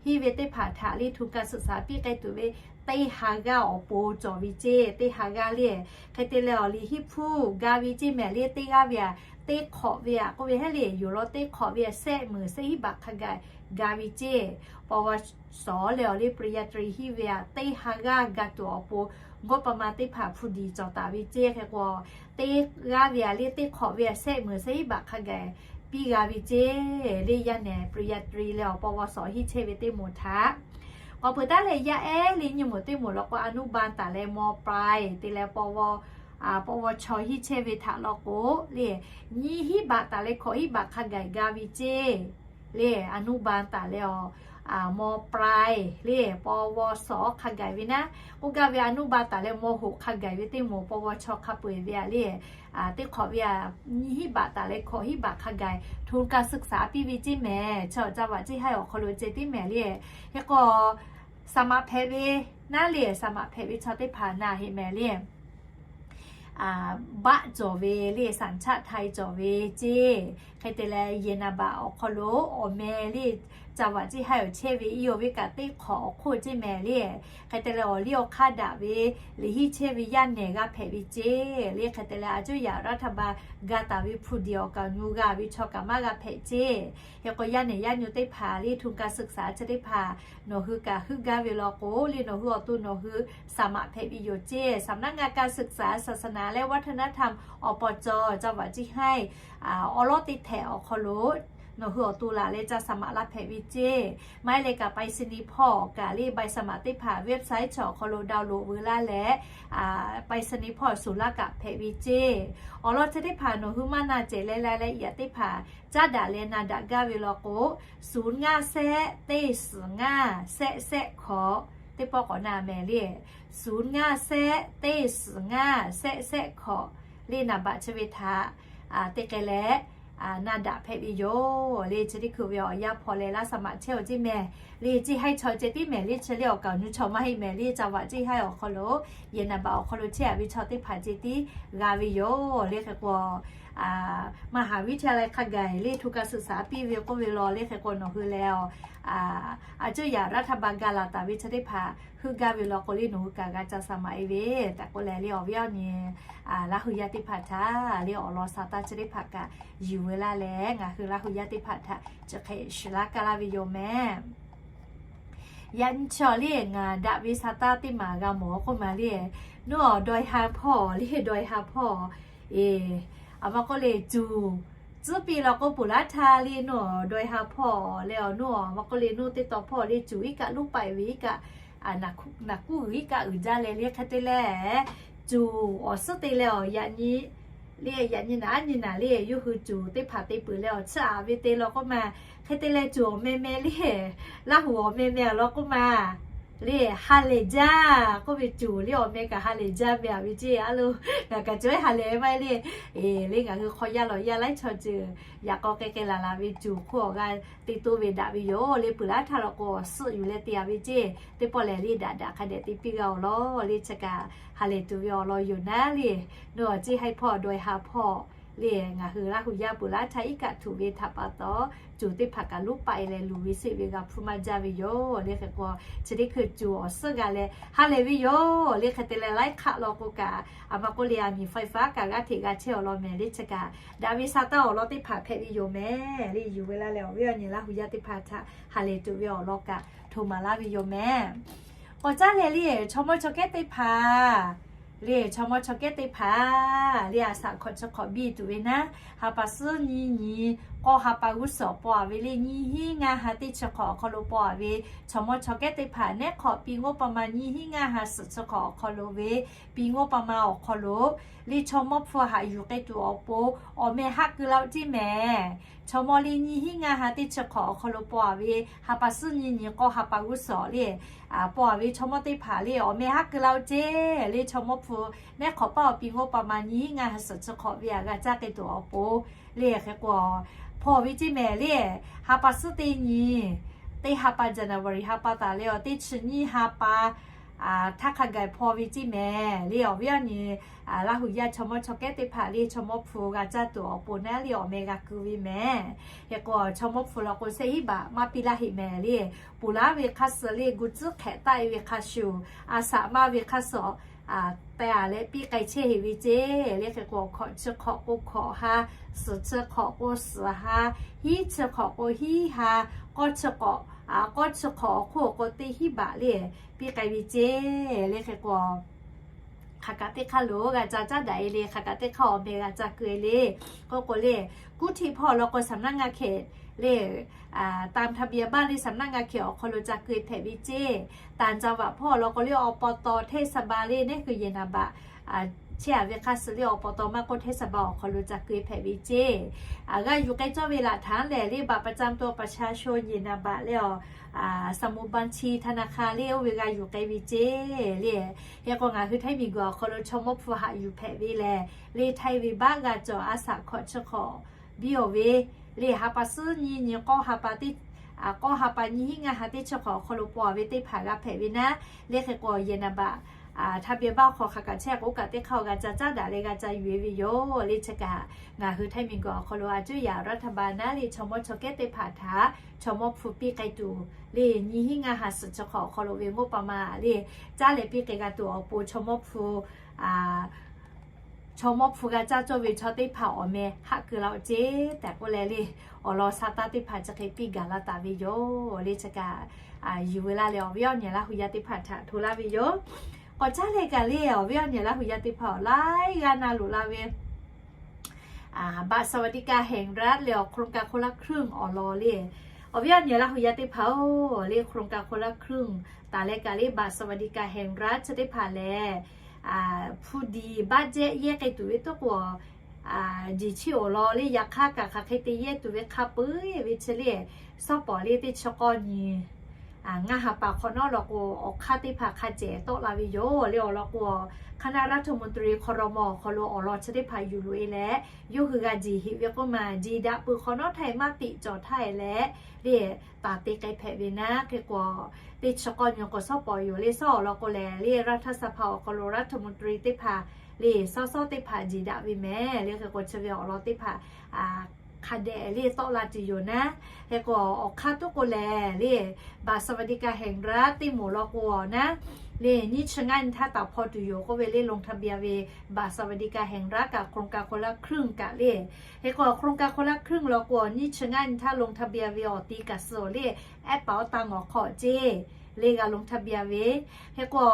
hiˆ ve teˇ hpaˍ htaꞈ le ทุนการศึกษา piˇ k'ai tuˬ ve teˇ ha g'aˇ awˬ pon cawˬ ve ceˇ. Teˇ ha g'aˇ le. Hk'e te leh awˬ liꞈ hiˆ hpu ga ve ceˇ mehˍ le. Teˇ g'aˇ ve htaꞈ teˇ hk'awꞈ ve htaꞈ k'oˆ ve heˉ le, yoˬ law teˇ hk'awꞈ ve htaꞈ shehˆ meunˍ shehˆ hinˉ baꞈ hk'a gaˬ ga ve ceˇ. ปวส. le awˬ le ปริญญาตรี hiˆ ve htaꞈ teˇ ha g'aˇ ga tuˬ awˬ pon งบประมาณ teˇ hpaˍ hpu diˍ cawˬ taˍ ve ceˇ. Hk'e k'o teˇ g'aˇ ve htaꞈ le teˇ hk'awꞈ ve htaꞈ shehˆ meunˍ shehˆ hinˉ baꞈ hk'a gaˬ piˇ g'a ve ceˇ le. Yaˇ nehˬ ปริญญาตรี leh awˬ ปวส. hiˆ chehˇ ve teˇ moˍ htaꞈ k'awꞈ peuˬ taˉ leh, yaˇ ehˉ le nyiˇ moˍ teˇ moˍ law k'o อนุบาล taˍ leh ม.ปลาย te leh ปว ปวช. hiˆ chehˇ ve htaꞈ law k'o le, nyiˇ hinˉ baꞈ taˍ leh hkawꞈ hinˉ baꞈ hk'a gaˬ ga ve ceˇ le. อนุบาล taˍ leh awˬ ม.ปลาย le ปวส. hk'a gaˬ ve naˉ k'oˆ gaˇ ve, อนุบาล taˍ leh ม.หก hk'a gaˬ ve teˇ moˍ ปวช. hk'a peu-eˬ ve htaꞈ le, teˇ hk'awꞈ ve htaꞈ nyiˇ hinˉ baꞈ taˍ leh hkawꞈ hinˉ baꞈ hk'a gaˬ ทุนการศึกษา piˇ ve ceˇ mehˍ. Chi awˬ จังหวัด จีนห้า awˬ hk'aw lo ceh tiˉ mehˍ le. Hk'e k'o saˍ maꞈ hpehꞈ ve naˉ le, saˍ maꞈ hpehꞈ ve chaw teˇ hpaˍ na heꞈ mehˍ le. Baˆ cawˬ ve le, สัญชาติไทย cawˬ ve ceˇ. Hk'e te leh yehˬ naˍ baꞈ awˬ hk'aw lo awˬ meh le, จังหวัด จีนห้า awˬ chehˇ ve iˉ yoˬ ve kaꞈ teˇ hk'awꞈ awˬ hk'oˆ ceˇ mehˍ le. Hk'e te leh awˬ liˇ awˬ hk'aˇ daꞈ ve liꞈ hiˆ chehˇ ve yaˇ nehˬ g'a hpehꞈ ve ceˇ le. Hk'e te leh a cuˇ yaꞈ รัฐบาล ga taˍ ve hpu diˍ awˬ kaˍ awˬ nu g'a ve chaw kaꞈ maˇ g'a hpehꞈ ceˇ. Hk'e k'o yaˇ nehˬ yaˇ nyu teˇ hpaˍ le ทุนการศึกษา chi teˇ hpaˍ nawˬ hui kaꞈ heuˆ gaˇ ve law k'o le, nawˬ hui awˬ to nawˬ hui saˍ maꞈ hpehꞈ ve yoˬ ceˇ. สำนักงานการศึกษา ศาสนาและวัฒนธรรม อบจ. จังหวัด จีนห้า awˬ lawˉ teˇ htehꞈ awˬ hk'aw lo nawˬ hui awˬ to laˬ leh ca saˍ maꞈ la hpehꞈ ve ceˇ. Maˇ heˆ leh kaꞈ ไปรษณีย์ hpawˇ kaꞈ le ใบสมัคร teˇ hpaˍ website chi awˬ hk'aw lo download veu laˇ leh, ไปรษณีย์ hpawˇ suˍ laˇ kaꞈ hpehꞈ ve ceˇ. Awˬ lawn chi teˇ hpaˍ nawˬ hui maˇ na cehˬ leh รายละเอียด teˇ hpaˍ caˉ daꞈ leh na daꞈ gaˇ ve law k'o, suˍ ngaˇ shehˆ teˇ suˍ ngaˇ shehˆ shehˆ hkawꞈ, teˇ pawˆ k'awꞈ na mehˍ le. Suˍ ngaˇ shehˆ teˇ suˍ ngaˇ shehˆ shehˆ hkawꞈ le นามบัตร chi ve htaꞈ te k'ai leh na daꞈ hpehꞈ ve yoˬ le. Chi teˇ hkui ve awˬ yanˇ hpaw leh laˇ saˍ maꞈ chehˇ awˬ ceˇ mehˍ le. จีนห้า chaw ceh tiˉ mehˍ le. Chi le awˬ kaˍ awˬ nu chaw maˇ heˆ mehˍ le. จังหวัด จีนห้า awˬ hk'aw lo yehˬ naˍ baꞈ awˬ hk'aw lo chehˇ a ve chaw teˇ hpaˍ ceh tiˉ g'a ve yoˬ le. Hk'e k'o มหาวิทยาลัย hk'a gaˬ le ทุนการศึกษา piˇ ve k'oˆ ve law le. Hk'e k'o nawˬ hui leh a cuˇ yaꞈ รัฐบาล ga laˬ taˍ ve chi teˇ hpaˍ heuˆ gaˇ ve law k'o le, nawˬ hui kaꞈ g'a ca saˍ maꞈ e ve tehꞈ k'oˆ leh le, awˬ viˉ awˬ nyi Laˇ hu yaˇ teˇ hpaˍ htaꞈ le awˬ lawn sa taˇ chi teˇ hpaˍ kaꞈ yuˬ veu laˇ leh, ngaˬ hui Laˇ hu yaˇ teˇ hpaˍ htaꞈ chi hk'e shiˍ laˇ kaˇ laˇ ve yoˬ mehˍ. Yaꞈ nyi chaw le ngaˬ daꞈ ve sa taˇ teˇ maˬ g'a mawˬ k'oˆ ma le, nuˇ awˬ dawˇ ha hpawˇ le, dawˇ ha hpawˇ e, a ma k'oˆ le cuˬ tcuhˉ piˇ law k'o peuˬ laˇ htaˇ le, nuˇ awˬ dawˇ ha hpawˇ leh awˬ nuˇ awˬ ma k'oˆ le nuˇ teˇ taw hpawˇ le cuˬ iˉ kaˆ luˉ paiˍ ve iˉ kaˆ, naˬ kuˉ g'uiˬ iˉ kaˆ uiˍ jaˇ leh le. Hk'e te leh cuˬ awˬ suhˉ te leh awˬ yaꞈ nyi le, yaꞈ nyi naˍ aˉ nyi naˍ le, yawˇ hui cuˬ teˇ hpaˍ te peuˬ leh awˬ tsuhˇ aꞈ ve te law k'oˆ ma. Hk'e te leh cuˬ awˬ meh meh le, Laˇ hu awˬ meh meh a law k'oˆ ma. Le ha lehˬ jaˇ k'oˆ ve cuˬ le awˬ meh kaꞈ ha lehˬ jaˇ meh a ve ceˇ. A lo, ngaˬ kaꞈ cawˬ ha lehˬ maˇ le. E, le ngaˬ hui hk'aw yaˇ lawˬ yaˇ laiˉ chaw ceuˬ yaꞈ k'aw k'ai k'ai laˬ laˬ ve cuˬ hk'oˆ awˬ g'a te toˇ ve daꞈ ve yoˬ le. Peuˬ laˇ htaˇ law k'o awˬ suhˉ yuˬ leh te a ve ceˇ. Teˇ pawˆ lehˬ le daꞈ daꞈ hk'a dehꞈ te piˇ g'a awˬ lawn le. Chi kaꞈ ha lehˬ tuˬ ve awˬ lawn yoˬ naˉ le. Nuˇ awˬ ceˇ ha hpawˇ dawˇ ha hpawˇ le ngaˬ hui Laˇ hu yaˇ peuˬ laˇ htaˇ iˉ kaˆ htuꞈ ve htaꞈ pa taw, coˬ teˇ hpaˍ kaꞈ lonˉ paˆ e leh luˬ ve seˆ ve g'a hpu maˇ jaˇ ve yoˬ. Le hk'e k'o, chi teˇ hkui coˬ awˬ suhˉ g'a leh ha lehˬ ve yoˬ. Le hk'e te leh laiˉ hk'aˆ law k'o kaꞈ, a ma k'oˆ le a miˬ ไฟฟ้า kaꞈ g'aˇ hteꞈ g'a chehˇ awˬ lawn mehˍ le chi kaꞈ, daꞈ ve sa taˇ awˬ lawn teˇ hpaˍ hpehꞈ ve yoˬ mehˍ le yuˬ ve laˇ leh awˬ viˉ awˬ nyi Laˇ hu yaˇ teˇ hpaˍ htaꞈ ha lehˬ tuˬ ve awˬ lawn kaꞈ hto maˍ laˇ ve yoˬ mehˍ. K'awꞈ caˉ leh le chaw mawˇ chaw kehˉ teˇ hpaˍ le chaw mawˇ chaw kehˉ teˇ hpaˍ le a shaꞈ hkawꞈ chi hk'awꞈ biˇ tuˬ ve naˉ, ha pa suhˉ nyiˇ nyi k'awˇ ha pa g'uˇ suhˍ paw a ve le nyiˇ hinˉ ngaˇ ha teˇ chi hk'awꞈ awˬ hk'aw lo paw a ve chaw mawˇ chaw kehˉ teˇ hpaˍ nehˉ hk'awꞈ piˇ งบประมาณ nyiˇ hinˉ ngaˇ ha suhˍ chi hk'awꞈ awˬ hk'aw lo ve piˇ งบประมาณ awˬ hk'aw lo le chaw mawˇ hpu haꞈ yuˬ k'ai tuˬ awˬ pon awˬ meh haˆ keu laˇ-oˆ ceˇ mehˍ. Chaw mawˇ le nyiˇ hinˉ ngaˇ ha teˇ chi hk'awꞈ awˬ hk'aw lo paw a ve ha pa suhˉ nyiˇ nyi k'awˇ ha pa g'uˇ suhˍ le paw a ve chaw mawˇ teˇ hpaˍ le awˬ meh haˆ keu laˇ-oˆ ceˇ le chaw mawˇ hpu nehˉ hk'awꞈ paˇ awˬ piˇ งบประมาณ nyiˇ hinˉ ngaˇ ha suhˍ chi hk'awꞈ ve a g'a caˇ k'ai tuˬ awˬ pon le hk'e k'o paw ve ceˇ mehˍ le ha pa suhˉ teˇ nyi teˇ ha pa January ha pa taˍ le awˬ teˇ chi nyiˇ ha pa htaˇ hk'a gaˬ paw ve ceˇ mehˍ le awˬ viˉ awˬ nyi Laˇ hu yaˇ chaw mawˇ chaw kehˉ teˇ hpaˍ le chaw mawˇ hpu g'a caˇ tuˬ awˬ pon naˉ le awˬ meh g'a keu ve mehˍ. Hk'e k'o chaw mawˇ hpu law k'o shehˆ hinˉ baꞈ maˇ piˇ laˇ heˆ mehˍ le, ponˬ laˇ ve hk'a suh le gu tcuhˉ hk'ehꞈ taˆ e ve hk'a shuˍ, a shaꞈ maˇ ve hk'a suh teh a leh piˇ k'ai chehˇ heˆ ve ceˇ le hk'e k'o hkawꞈ chi hk'awꞈ k'o hkawꞈ ha, suhˍ chi hk'awꞈ k'o suhˍ ha, hiˉ chi hk'awꞈ k'o hiˉ ha, k'awˇ chi k'awꞈ, k'awˇ chi hk'awꞈ awˬ hk'oˆ k'o teˇ hinˉ baꞈ le piˇ k'ai ve ceˇ le hk'e k'o hk'aˬ kaꞈ teˇ hk'aˇ lo g'a ca caˉ daꞈ e le, hk'aˬ kaꞈ teˇ hk'aˇ awˬ meh g'a ca keu e le. K'oˆ k'o le, กรุงเทพ hpawˇ law k'o สำนักงานเขต le ตามทะเบียนบ้าน le สำนักงานเขต awˬ hk'aw lo ca keu e hpehꞈ ve ceˇ. ต่างจังหวัด hpawˇ law k'o le อบต. เทศบาล le nehˉ hui yehˬ naˍ baꞈ chehˇ a ve hk'a suh le อบต. maˇ k'oˆ เทศบาล awˬ hk'aw lo ca keu e hpehꞈ ve ceˇ. G'a yuˬ k'ai cawˇ ve laꞈ htaꞈ lehˬ le บัตรประจำตัวประชาชน yehˬ naˍ baꞈ le a สมุดบัญชีธนาคาร le oˇ ve g'a yuˬ k'ai ve ceˇ le. Hk'e k'o ngaˬ hui Htaiˇ miˬguiˬ awˬ hk'aw lo chaw mawˇ hpu haꞈ yuˬ hpehꞈ ve lehˬ le Htaiˇ ve baˆ g'a cawˬ a shaꞈ hkawꞈ chi hk'awꞈ biˇ awˬ ve le ha pa suhˉ nyiˇ nyi k'awˇ ha pa teˇ, k'awˇ ha pa nyiˇ hinˉ ngaˇ ha teˇ chi hk'awꞈ awˬ hk'aw lo paw a ve teˇ hpaˍ g'a hpehꞈ ve naˉ le hk'e k'o yehˬ naˍ baꞈ ทะเบียนบ้าน hk'aw hk'aˬ kaꞈ chehˇ k'o kaꞈ teˇ hk'aˇ g'a ca caˉ daꞈ leh g'a ca yuˬ e ve yoˬ le chi kaꞈ ngaˬ hui Htaiˇ miˬguiˬ awˬ hk'aw lo a cuˇ yaꞈ รัฐบาล naˉ le chaw mawˇ chaw kehˉ teˇ hpaˍ htaꞈ chaw mawˇ hpu piˇ k'ai tuˬ le nyiˇ hinˉ ngaˇ ha suhˍ chi hk'awꞈ awˬ hk'aw lo ve งบประมาณ le caˇ leh piˇ k'ai g'a tuˬ awˬ pon chaw mawˇ hpu chaw mawˇ hpu g'a caˇ cawˇ ve chaw teˇ hpaˍ awˬ meh haˆ keu laˇ-oˆ ceˇ tehꞈ k'oˆ leh le awˬ lawn sha taˇ teˇ hpaˍ chi hk'e piˇ gaˬ la taˍ ve yoˬ le chi kaꞈ yuˬ ve laˇ leh awˬ viˉ awˬ nyi Laˇ hu yaˇ teˇ hpaˍ htaꞈ hto laˇ ve yoˬ. K'awꞈ caˉ leh kaꞈ le awˬ viˉ awˬ nyi Laˇ hu yaˇ teˇ hpaˍ awˬ laiˉ g'aˇ na loꞈ la ve บัตรสวัสดิการแห่งรัฐ le awˬ โครงการคนละครึ่ง awˬ lawn le awˬ viˉ awˬ nyi Laˇ hu yaˇ teˇ hpaˍ-oˬ le โครงการคนละครึ่ง taˍ leh kaꞈ le บัตรสวัสดิการแห่งรัฐ chi teˇ hpaˍ lehˬ hpu diˍ baˆ jehˆ yehˇ k'ai tuˬ ve toˉ k'o, jiˬ chi awˬ lawn le yaꞈ hk'aˇ kaꞈ hk'aˬ hk'e te yehˇ tuˬ ve hk'a peu-eˬ ve chi le, sawˉ pawˍ le teˇ chi k'awˇ nyi ngaˇ ha pa hk'awꞈ nawˉ law k'o awˬ hk'aˇ teˇ hpaˍ hk'a cehˬ tawˆ la ve yoˬ le awˬ lawn k'o, คณะรัฐมนตรี ครม. awˬ hk'aw lo awˬ lawn chi teˇ hpaˍ yuˬ loꞈ e leh, yawˇ hui g'a jiˬ heꞈ ve k'oˆ ma, jiˬ daꞈ peuˬ hk'awꞈ nawˉ htaˇ e maˇ teꞈ cawˬ htaˇ e leh le taˍ te k'ai hpehꞈ ve naˉ hk'e k'o, teˇ chi k'awˇ nyi k'o sawˉ pawˍ yoˬ le sawˉ awˬ lawn k'o lehˬ le รัฐสภา awˬ hk'aw lo รัฐมนตรี teˇ hpaˍ le sawˉ sawˉ teˇ hpaˍ jiˬ daꞈ ve mehˍ le hk'e k'o chi ve awˬ lawn teˇ hpaˍ hk'a dehꞈ le tawˆ la tuˬ yoˬ naˉ. Hk'e k'o awˬ hk'aˇ toˉ k'o lehˬ le บัตรสวัสดิการแห่งรัฐ teˇ moˍ law k'o naˉ le nyiˇ chi ngaˇ nyi htaˇ taˍ hpaw tuˬ yoˬ k'oˆ ve le ลงทะเบียน ve บัตรสวัสดิการแห่งรัฐ kaꞈ โครงการคนละครึ่ง kaꞈ le. Hk'e k'o โครงการคนละครึ่ง law k'o nyiˇ chi ngaˇ nyi htaˇ ลงทะเบียน ve awˬ ti kaꞈ suh le แอปเป๋าตัง awˬ hk'aw ceˇ le g'a ลงทะเบียน ve. Hk'e k'o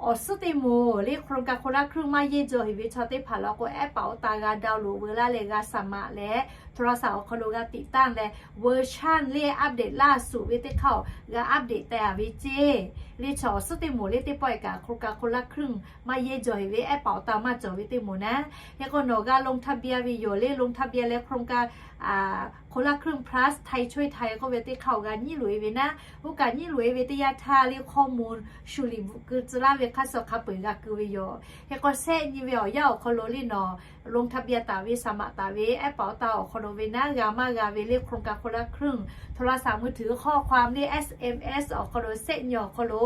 awˬ suhˉ teˇ moˍ le โครงการคนละครึ่ง maˇ yehˇ jaw heꞈ ve chaw teˇ hpaˍ law k'o แอปเป๋าตัง g'a download veu laˇ leh g'a สมัคร leh โทรศัพท์ awˬ hk'aw lo g'a ติดตั้ง leh version le update laˇ suhˍ ve teˇ hk'aˇ g'a update teh a ve ceˇ. Le chi awˬ suhˉ teˇ moˍ le teˇ pawˆ e kaꞈ โครงการคนละครึ่ง maˇ yehˇ jaw heꞈ ve แอปเป๋าตัง maˇ cawˬ ve teʼ moˍ naˉ. Hk'e k'o nawˬ g'a ลงทะเบียน ve yoˬ le ลงทะเบียน leh โครงการ คนละครึ่ง plus ไทยช่วยไทย k'oˆ ve teˇ hk'aˇ g'a nyiˉ loꞈ e ve naˉ. Oˇ kaꞈ nyiˉ loꞈ e ve teˇ yanˇ htaˇ le ข้อมูล shu liꞈ bvuhꞈ keu tcuh laˇ ve hk'a shuˍ hk'a peu-eˬ g'a keu ve yoˬ. Hk'e k'o shehˆ nyi ve awˬ yanˇ awˬ hk'aw lo le nawˬ ลงทะเบียน taˍ ve สมัคร taˍ ve แอปเป๋าตัง awˬ hk'aw lo ve naˉ g'a maˇ g'a ve le โครงการคนละครึ่ง โทรศัพท์มือถือ ข้อความ le S M S awˬ hk'aw lo shehˆ nyi awˬ hk'aw lo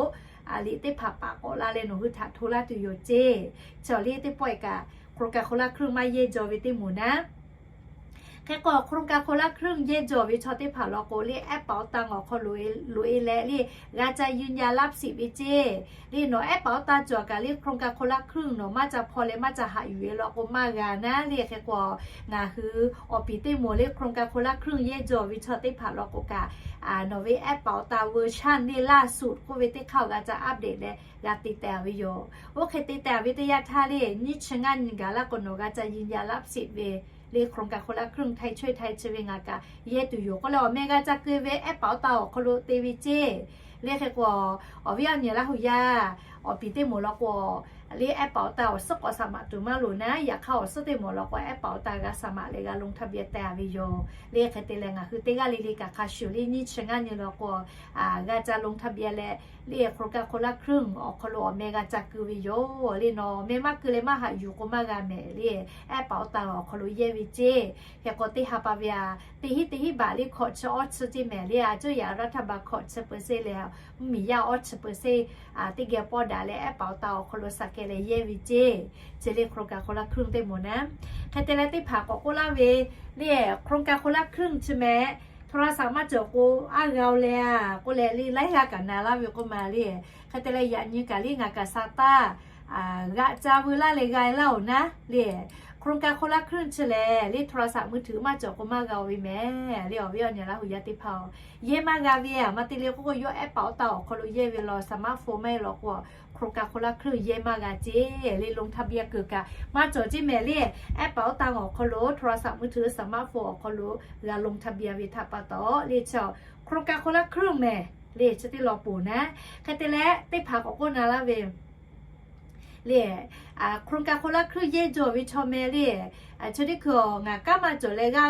liꞈ teˇ hpaˍ paˍ k'awꞈ la leh nawˬ hui htaꞈ hto laˇ tuˬ yoˬ ceˇ. Chi awˬ le teˇ pawˆ e kaꞈ โครงการคนละครึ่ง maˇ yehˇ jaw ve teˇ moˍ naˉ. Hk'e k'o โครงการคนละครึ่ง yehˇ jaw ve chaw teˇ hpaˍ law k'o, le แอปเป๋าตัง awˬ hk'aw lo loꞈ-e leh le g'a ca ยืนยันรับสิทธิ์ ve ceˇ. Le nawˬ แอปเป๋าตัง cawˬ kaꞈ le โครงการคนละครึ่ง nawˬ maˇ ca hpaw leh maˇ ca haꞈ yuˬ ve law k'o maˇ g'a naˉ le. Hk'e k'o ngaˬ hui awˬ piˍ teˇ moˍ le โครงการคนละครึ่ง yehˇ jaw ve chaw teˇ hpaˍ law k'o kaꞈ, nawˬ ve แอปเป๋าตัง version le ล่าสุด k'oˆ ve teˇ hk'aˇ g'a ca update leh g'a te teh ve yoˬ. Oˇ hk'e te teh ve teˇ yanˇ htaˇ le nyiˇ chi ngaˇ nyi gaˬ laˇ k'o nawˬ g'a ca ยืนยันรับสิทธิ์ ve le โครงการคนละครึ่ง ไทยช่วยไทย chi ve ngaˬ kaꞈ yehˇ tuˬ yoˬ k'oˆ leh, awˬ meh g'a ca keu ve แอปเป๋าตัง awˬ hk'aw lo te ve ceˇ. Le hk'e k'o awˬ viˉ awˬ nyi Laˇ huˍ yaˇ awˬ piˍ teˇ moˍ law k'o, le แอปเป๋าตัง awˬ suhˉ k'awꞈ สมัคร tuˬ maˇ loˍ naˉ. Yaꞈ hk'aˇ awˬ suhˉ teˇ moˍ law k'o แอปเป๋าตัง g'a สมัคร leh g'a ลงทะเบียน teh ve yoˬ. Le hk'e te leh ngaˬ hui teˇ g'aˇ le le kaꞈ hk'a shuˍ le nyiˇ chi ngaˇ nyi law k'o g'a ca ลงทะเบียน leh le โครงการคนละครึ่ง awˬ hk'aw lo awˬ meh g'a ca keu ve yoˬ. Le nawˬ meh maˇ keu leh maˇ haꞈ yuˬ k'o maˇ g'a mehˍ le. แอปเป๋าตัง awˬ hk'aw lo yehˇ ve ceˇ. Hk'e k'o teˇ ha pa ve a, teˇ hinˉ teˇ hinˉ บาท le hkawꞈ chi awˇ chi ceˇ mehˍ le. A cuˇ yaꞈ รัฐบาล hkawꞈ chi เปอร์เซ็นต์ leh mvuhˇmiˬ yaˇ awˇ chi เปอร์เซ็นต์ teˇ geh pawˇ daꞈ leh แอปเป๋าตัง awˬ hk'aw lo สแกน leh yehˇ ve ceˇ. Chi le โครงการคนละครึ่ง teˇ moˍ naˉ. Hk'e te leh teˇ hpaˍ k'awꞈ k'oˆ laˇ ve le โครงการคนละครึ่ง chi mehˍ โทรศัพท์ maˇ cawˬ k'o aˉ g'a-o leh a k'oˆ leh le laiˉ g'aˇ kaꞈ na laˇ ve k'oˆ ma le. Hk'e te leh yaꞈ nyi kaꞈ le ngaˬ kaꞈ sa taˇ g'aꞈ ca veu laˇ leh g'a-e laˇ-oˬ naˉ le. โครงการคนละครึ่ง chi lehˬ le โทรศัพท์มือถือ maˇ cawˬ k'o maˇ g'a-o ve mehˍ le. Awˬ viˉ awˬ nyi Laˇ huˍ yaˇ teˇ hpaˍ-oˬ, yehˇ maˇ g'a ve a ma te le k'oˆ k'o yawˇ แอปเป๋าตัง awˬ hk'aw lo yehˇ ve law, smartphone maˇ heˆ law k'o โครงการคนละครึ่ง yehˇ maˇ g'a ceˇ. Le ลงทะเบียน kuiˬ kaꞈ maˇ cawˬ ceˇ mehˍ le. แอปเป๋าตัง awˬ hk'aw lo โทรศัพท์มือถือ smartphone awˬ hk'aw lo g'a ลงทะเบียน ve htaꞈ pa taw le chi โครงการคนละครึ่ง mehˍ le chi teˇ law poˬ naˉ. Hk'e te leh teˇ hpaˍ k'awꞈ k'oˆ na laˇ ve le โครงการคนละครึ่ง yehˇ jaw ve chaw mehˍ le. Chi teˇ hkui-oˬ, ngaˬ kanˉ maˇ cawˬ leh g'aˇ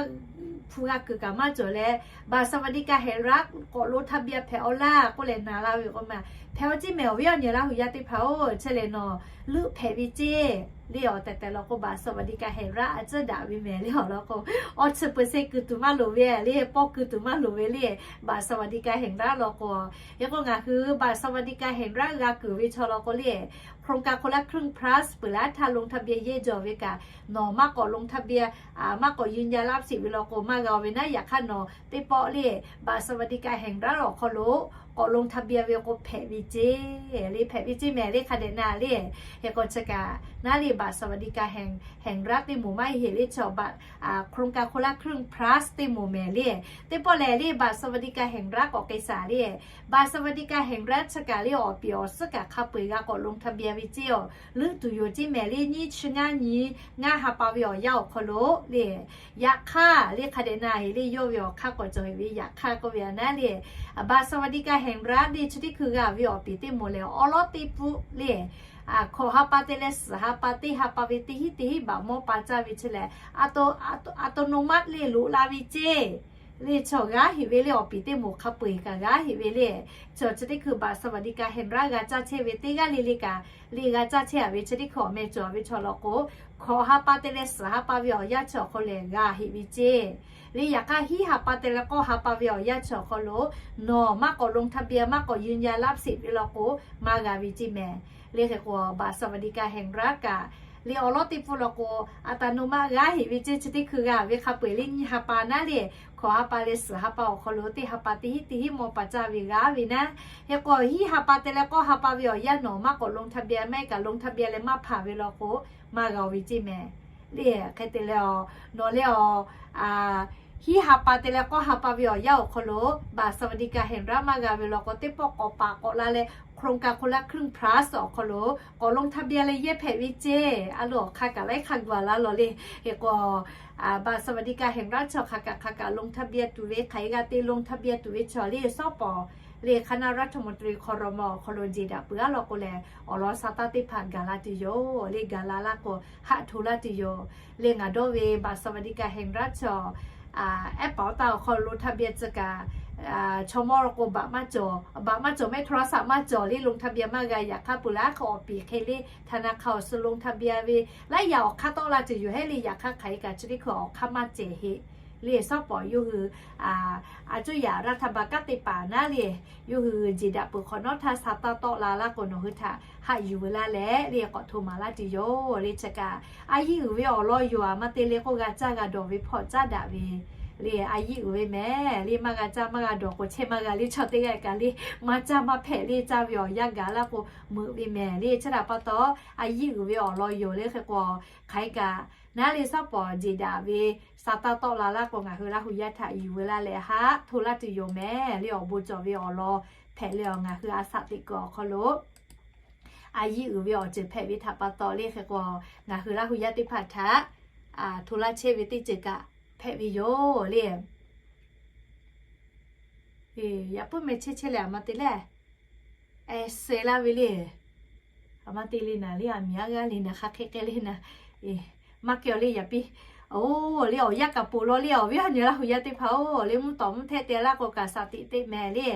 hpu g'a kuiˬ kaꞈ maˇ cawˬ leh บัตรสวัสดิการแห่งรัฐ k'awꞈ ลงทะเบียน hpehꞈ-aw laˇ k'oˆ leh na laˇ ve k'oˆ ma. Hpehꞈ-aw ceˇ mehˍ awˬ viˉ awˬ nyi Laˇ huˍ yaˇ teˇ hpaˍ-oˬ. Chi lehˬ nawˬ leuˆ hpehꞈ ve ceˇ. Le awˬ tehˬ tehˬ law k'o บัตรสวัสดิการแห่งรัฐ a tcuhˉ daꞈ ve mehˍ le awˬ lawn k'o, awˇ chi เปอร์เซ็นต์ kuiˬ tuˬ maˇ loˍ ve le, pawˇ kuiˬ tuˬ maˇ loˍ ve le. บัตรสวัสดิการแห่งรัฐ law k'o, hk'e k'o ngaˬ hui บัตรสวัสดิการแห่งรัฐ g'a kuiˬ ve chaw law k'o le โครงการคนละครึ่ง plus peuˬ laˇ htaˇ ลงทะเบียน yehˇ jaw ve kaꞈ, nawˬ maˇ k'awꞈ ลงทะเบียน, maˇ k'awꞈ ยืนยันรับสิทธิ์ ve law k'o maˇ g'a-o ve naˉ. Yaꞈ hk'aˇ nawˬ teˇ pawˆ le บัตรสวัสดิการแห่งรัฐ awˬ hk'aw lo k'awꞈ ลงทะเบียน ve k'o hpehꞈ ve ceˇ. Le hpehꞈ ve ceˇ mehˍ le hk'a dehꞈ na le. Hk'e k'o chi kaꞈ naˉ le บัตรสวัสดิการแห่งรัฐ teˇ moˍ maˇ heˆ le chi บัตร โครงการคนละครึ่ง plus teˇ moˍ mehˍ le. Teˇ pawˆ lehˬ le บัตรสวัสดิการแห่งรัฐ k'awꞈ k'ai shaˍ le. บัตรสวัสดิการแห่งรัฐ chi kaꞈ le awˬ piˍ awˬ suhˉ kaꞈ hk'a peu-eˬ g'a k'awꞈ ลงทะเบียน ve ceˇ-oˬ, leuˆ tuˬ yoˬ ceˇ mehˍ le. Nyiˇ chi ngaˇ nyi ngaˇ ha pa ve awˬ yanˇ awˬ hk'aw lo le. Yaꞈ hk'aˇ le hk'a dehꞈ na heˆ le, yawˇ ve awˬ hk'aˇ k'awꞈ cawˬ heˆ ve yaꞈ hk'aˇ k'oˆ ve a naˉ le. บัตรสวัสดิการแห่งรัฐ le chi teˇ hkui g'a ve awˬ piˍ teˇ moˍ lehˬ awˉ lawˉ teˇ pfuhˆ le, hkawꞈ ha pa te leh suhˍ ha pa teˇ ha pa ve teˇ hinˉ teˇ hinˉ บาท mawˇ pa caˇ ve chi lehˬ, อัตโนมัติ le loꞈ la ve ceˇ. Le chaw g'aˇ heˆ ve le awˬ piˍ teˇ moˍ hk'a peu-eˬ kaꞈ g'aˇ heˆ ve le. Chaw chi teˇ hkui บัตรสวัสดิการแห่งรัฐ g'a caˇ chehˇ ve teˇ g'aˇ le le kaꞈ le g'a caˇ chehˇ-a ve chi teˇ hkui awˬ meh cawˬ ve chaw law k'o, hkawꞈ ha pa te leh suhˍ ha pa ve awˬ yanˇ chi awˬ hk'aw lehˬ g'a heˆ ve ceˇ. Le yaꞈ hk'aˇ hiˉ ha pa te leh k'awˇ ha pa ve awˬ yanˇ chi awˬ hk'aw lo nawˬ maˇ k'awꞈ ลงทะเบียน maˇ k'awꞈ ยืนยันรับสิทธิ์ ve law k'o maˇ g'a ve ceˇ mehˍ. Le hk'e k'o บัตรสวัสดิการแห่งรัฐ kaꞈ le awˉ lawˉ teˇ pfuhˆ law k'o อัตโนมัติ g'aˇ heˆ ve ceˇ. Chi teˇ hkui g'a ve hk'a peu-eˬ le nyiˇ ha pa naˉ le, hkawꞈ ha pa leh suhˍ ha pa awˬ hk'aw lo teˇ ha pa teˇ hinˉ teˇ hinˉ mawˇ pa caˇ ve g'aˇ ve naˉ. Hk'e k'o hiˉ ha pa te leh k'awˇ ha pa ve awˬ yanˇ nawˬ maˇ k'awꞈ ลงทะเบียน maˇ heˆ kaꞈ ลงทะเบียน leh maˇ hpanˍ ve law k'o maˇ g'a-o ve ceˇ mehˍ. Le hk'e te leh a, nawˬ leh a hiˉ ha pa te leh k'awˇ ha pa ve awˬ yanˇ awˬ hk'aw lo บัตรสวัสดิการแห่งรัฐ maˇ g'a ve law k'o teˇ pawˆ k'awꞈ paˍ k'awꞈ la leh โครงการคนละครึ่ง plus awˬ hk'aw lo k'awꞈ ลงทะเบียน leh yehˇ hpehꞈ ve ceˇ. A lo awˬ hk'aˇ kaꞈ laiˉ hk'aˇ g'a laˇ law le. Hk'e k'o บัตรสวัสดิการแห่งรัฐ chi hk'aˬ kaꞈ hk'aˬ kaꞈ ลงทะเบียน tuˬ ve hk'aˬ hk'e g'a te ลงทะเบียน tuˬ ve chaw le sawˉ pawˍ le คณะรัฐมนตรี ครม. awˬ hk'aw lo jeˬ daꞈ peuˬ-a law k'o lehˬ, awˬ lawn sa taˇ teˇ hpaˍ gaˬ la tuˬ yoˬ. Le gaˬ la laˇ k'o haˆ hto laˇ tuˬ yoˬ. Le ngaˬ dawˇ ve บัตรสวัสดิการแห่งรัฐ chi แอปเป๋าตัง awˬ hk'aw lo ลงทะเบียน tcuh kaꞈ, chaw mawˇ law k'o บัตร maˇ cawˬ, บัตร maˇ cawˬ mehˆ โทรศัพท์ maˇ cawˬ le ลงทะเบียน maˇ g'a. Yaꞈ hk'aˇ peuˬ laˇ hk'e awˬ piˍ hk'e le ธนาคาร awˬ suh ลงทะเบียน ve laiˉ yaꞈ awˬ hk'aˇ tawˆ la tuˬ yoˬ. Heˆ le yaꞈ hk'aˇ hk'aˬ hk'e kaꞈ chi teˇ hkui awˬ hk'aˇ maˇ cehˬ heˆ Le สปป yawˇ hui a cuˇ yaꞈ รัฐบาล kanˉ te paˍ naˉ le, yawˇ hui jeˬ daꞈ peuˬ hk'awꞈ nawˉ htaˇ sa taˇ tawˆ la laˇ k'o, nawˬ hui htaꞈ haꞈ yuˬ ve laˇ leh le k'awꞈ hto maˍ laˇ tuˬ yoˬ. Le chi kaꞈ a yiˇ uiˍ ve awˬ lawn yoˬ. A ma te le k'o, g'a caˇ g'a dawˬ ve hpawˇ caˉ daꞈ ve le a yiˇ uiˍ ve mehˍ le. Maˇ g'a caˇ maˇ g'a dawˬ k'o, chehˇ maˇ g'a le, chaw teˇ g'aˇ kaꞈ le maˇ caˇ maˇ hpehꞈ le. Caˇ ve awˬ yanˇ gaˬ laˇ k'o, meuꞈ ve mehˍ le. Chi htaꞈ pa taw, a yiˇ uiˍ ve awˬ lawn yoˬ le. Hk'e k'o, hk'aˬ hk'e kaꞈ naˉ le สปป jeˬ daꞈ ve sa taˇ tawˆ la laˇ k'o, ngaˬ hui Laˇ hu yaˇ htaꞈ yuˬ ve laˇ leh haꞈ hto laˇ tuˬ yoˬ mehˍ le. Awˬ bon cawˬ ve awˬ lawn hpehꞈ le, ngaˬ hui a shaꞈ teꞈ kuiˬ awˬ hk'aw lo a yiˇ uiˍ ve awˬ ceuˬ hpehꞈ ve htaꞈ pa taw le. Hk'e k'o, ngaˬ hui Laˇ hu yaˇ teˇ hpaˍ htaꞈ hto laˇ chehˇ ve teˇ ceuˬ kaꞈ hpehꞈ ve yoˬ le. Yaꞈ puiˉ meh chehˇ chehˇ leh a ma te le, e suh laˇ ve le. A ma te le naˍ le, a miˍ aˉ g'aˇ le naˍ, hk'aˬ hk'e k'ai le naˍ, maˇ kehˬ le yaꞈ piˇ. Oˇ le awˬ yanˇ kaꞈ ponˬ law le, awˬ viˉ awˬ nyi Laˇ hu yaˇ teˇ hpaˍ-oˬ le, mvuhˇ tawˍ mvuhˇ htehˆ te laˇ k'o kaꞈ shaˍ tiꞈ teꞈ mehˍ le.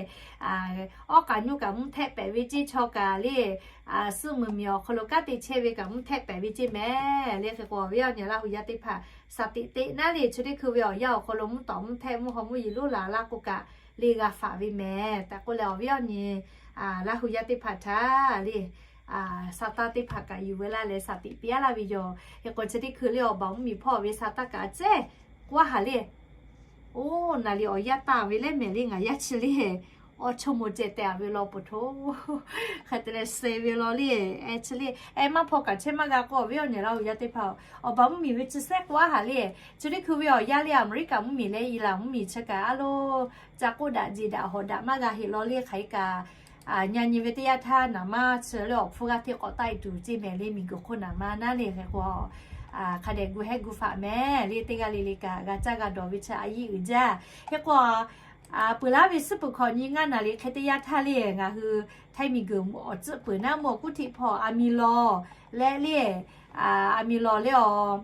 Awˉ k'aꞈ nyi kaꞈ mvuhˇ htehˆ pehꞈ ve ceˇ, chaw kaꞈ le suhˆ muiˬ miˬ awˬ hk'aw lo kanˉ te chehˇ ve kaꞈ mvuhˇ htehˆ pehꞈ ve ceˇ mehˍ le. Hk'e k'o, awˬ viˉ awˬ nyi Laˇ hu yaˇ teˇ hpaˍ shaˍ tiꞈ teꞈ naˉ le, chi teˇ hkui ve awˬ yanˇ awˬ hk'aw lo mvuhˇ tawˍ mvuhˇ htehˆ mvuhˇ haw mvuhˇ yeˬ lonˉ la laˇ k'o kaꞈ le g'a faˍ ve mehˍ tehꞈ k'oˆ leh, awˬ viˉ awˬ nyi Laˇ hu yaˇ teˇ hpaˍ htaꞈ le sa taˇ teˇ hpaˍ kaꞈ yuˬ ve laˇ leh shaˍ tiꞈ piˇ laˇ ve yoˬ. Hk'e k'o, chi teˇ hkui le awˬ baˬ mvuhˇ miˬ hpawˇ ve sa taˇ kaꞈ cehˇ k'oˆ ha le. Oˇ naˍ le awˬ yanˇ taˇ ve leh mehˍ le, ngaˬ yaˇ chi le awˬ chaw moˍ ceh teh a ve law poˬ hto. Hk'e te leh suh ve law le, e chi le e maˇ hpaw kaꞈ chehˇ maˇ g'a k'o, awˬ viˉ awˬ nyi Laˇ hu yaˇ teˇ hpaˍ awˬ baˬ mvuhˇ miˬ ve chi sehˉ k'oˆ a ha le. Chi teˇ hkui ve awˬ yanˇ le Aˍmeˍriˆkaˍ mvuhˇ miˬ leh Iˉlaˍ mvuhˇ miˬ chi kaꞈ a lo ca k'oˆ daꞈ jeˬ daꞈ hawˍ daꞈ maˇ g'a heˆ law le. Hk'aˬ hk'e kaꞈ nyi nyi ve teˇ yanˇ htaˇ naˍ maˇ chi le awˬ hpfuhˇ g'aˇ hteˇ k'awꞈ taˆ e tuˬ ceˇ mehˍ le, miˬguiˬ hk'oˆ naˍ maˇ naˉ le. Hk'e k'o, hk'a dehꞈ gu hehˉ gu faꞈ mehˍ le, teˇ g'aˇ le le kaꞈ g'a caˇ g'a dawˬ ve chi a yiˇ uiˍ jaˇ. Hk'e k'o, peuˬ laˇ ve suhˉ peuˬ hkawꞈ nyi ngaˇ naˍ le hk'e teˇ yanˇ htaˇ le, ngaˬ hui Htaiˇ miˬguiˬ awˬ tcuhˆ peuˬ naˉ mvuhˇ awˬ kuˉ htiˆ hpawˇ a miˬ lawˬ leh le, a miˬ lawˬ le awˬ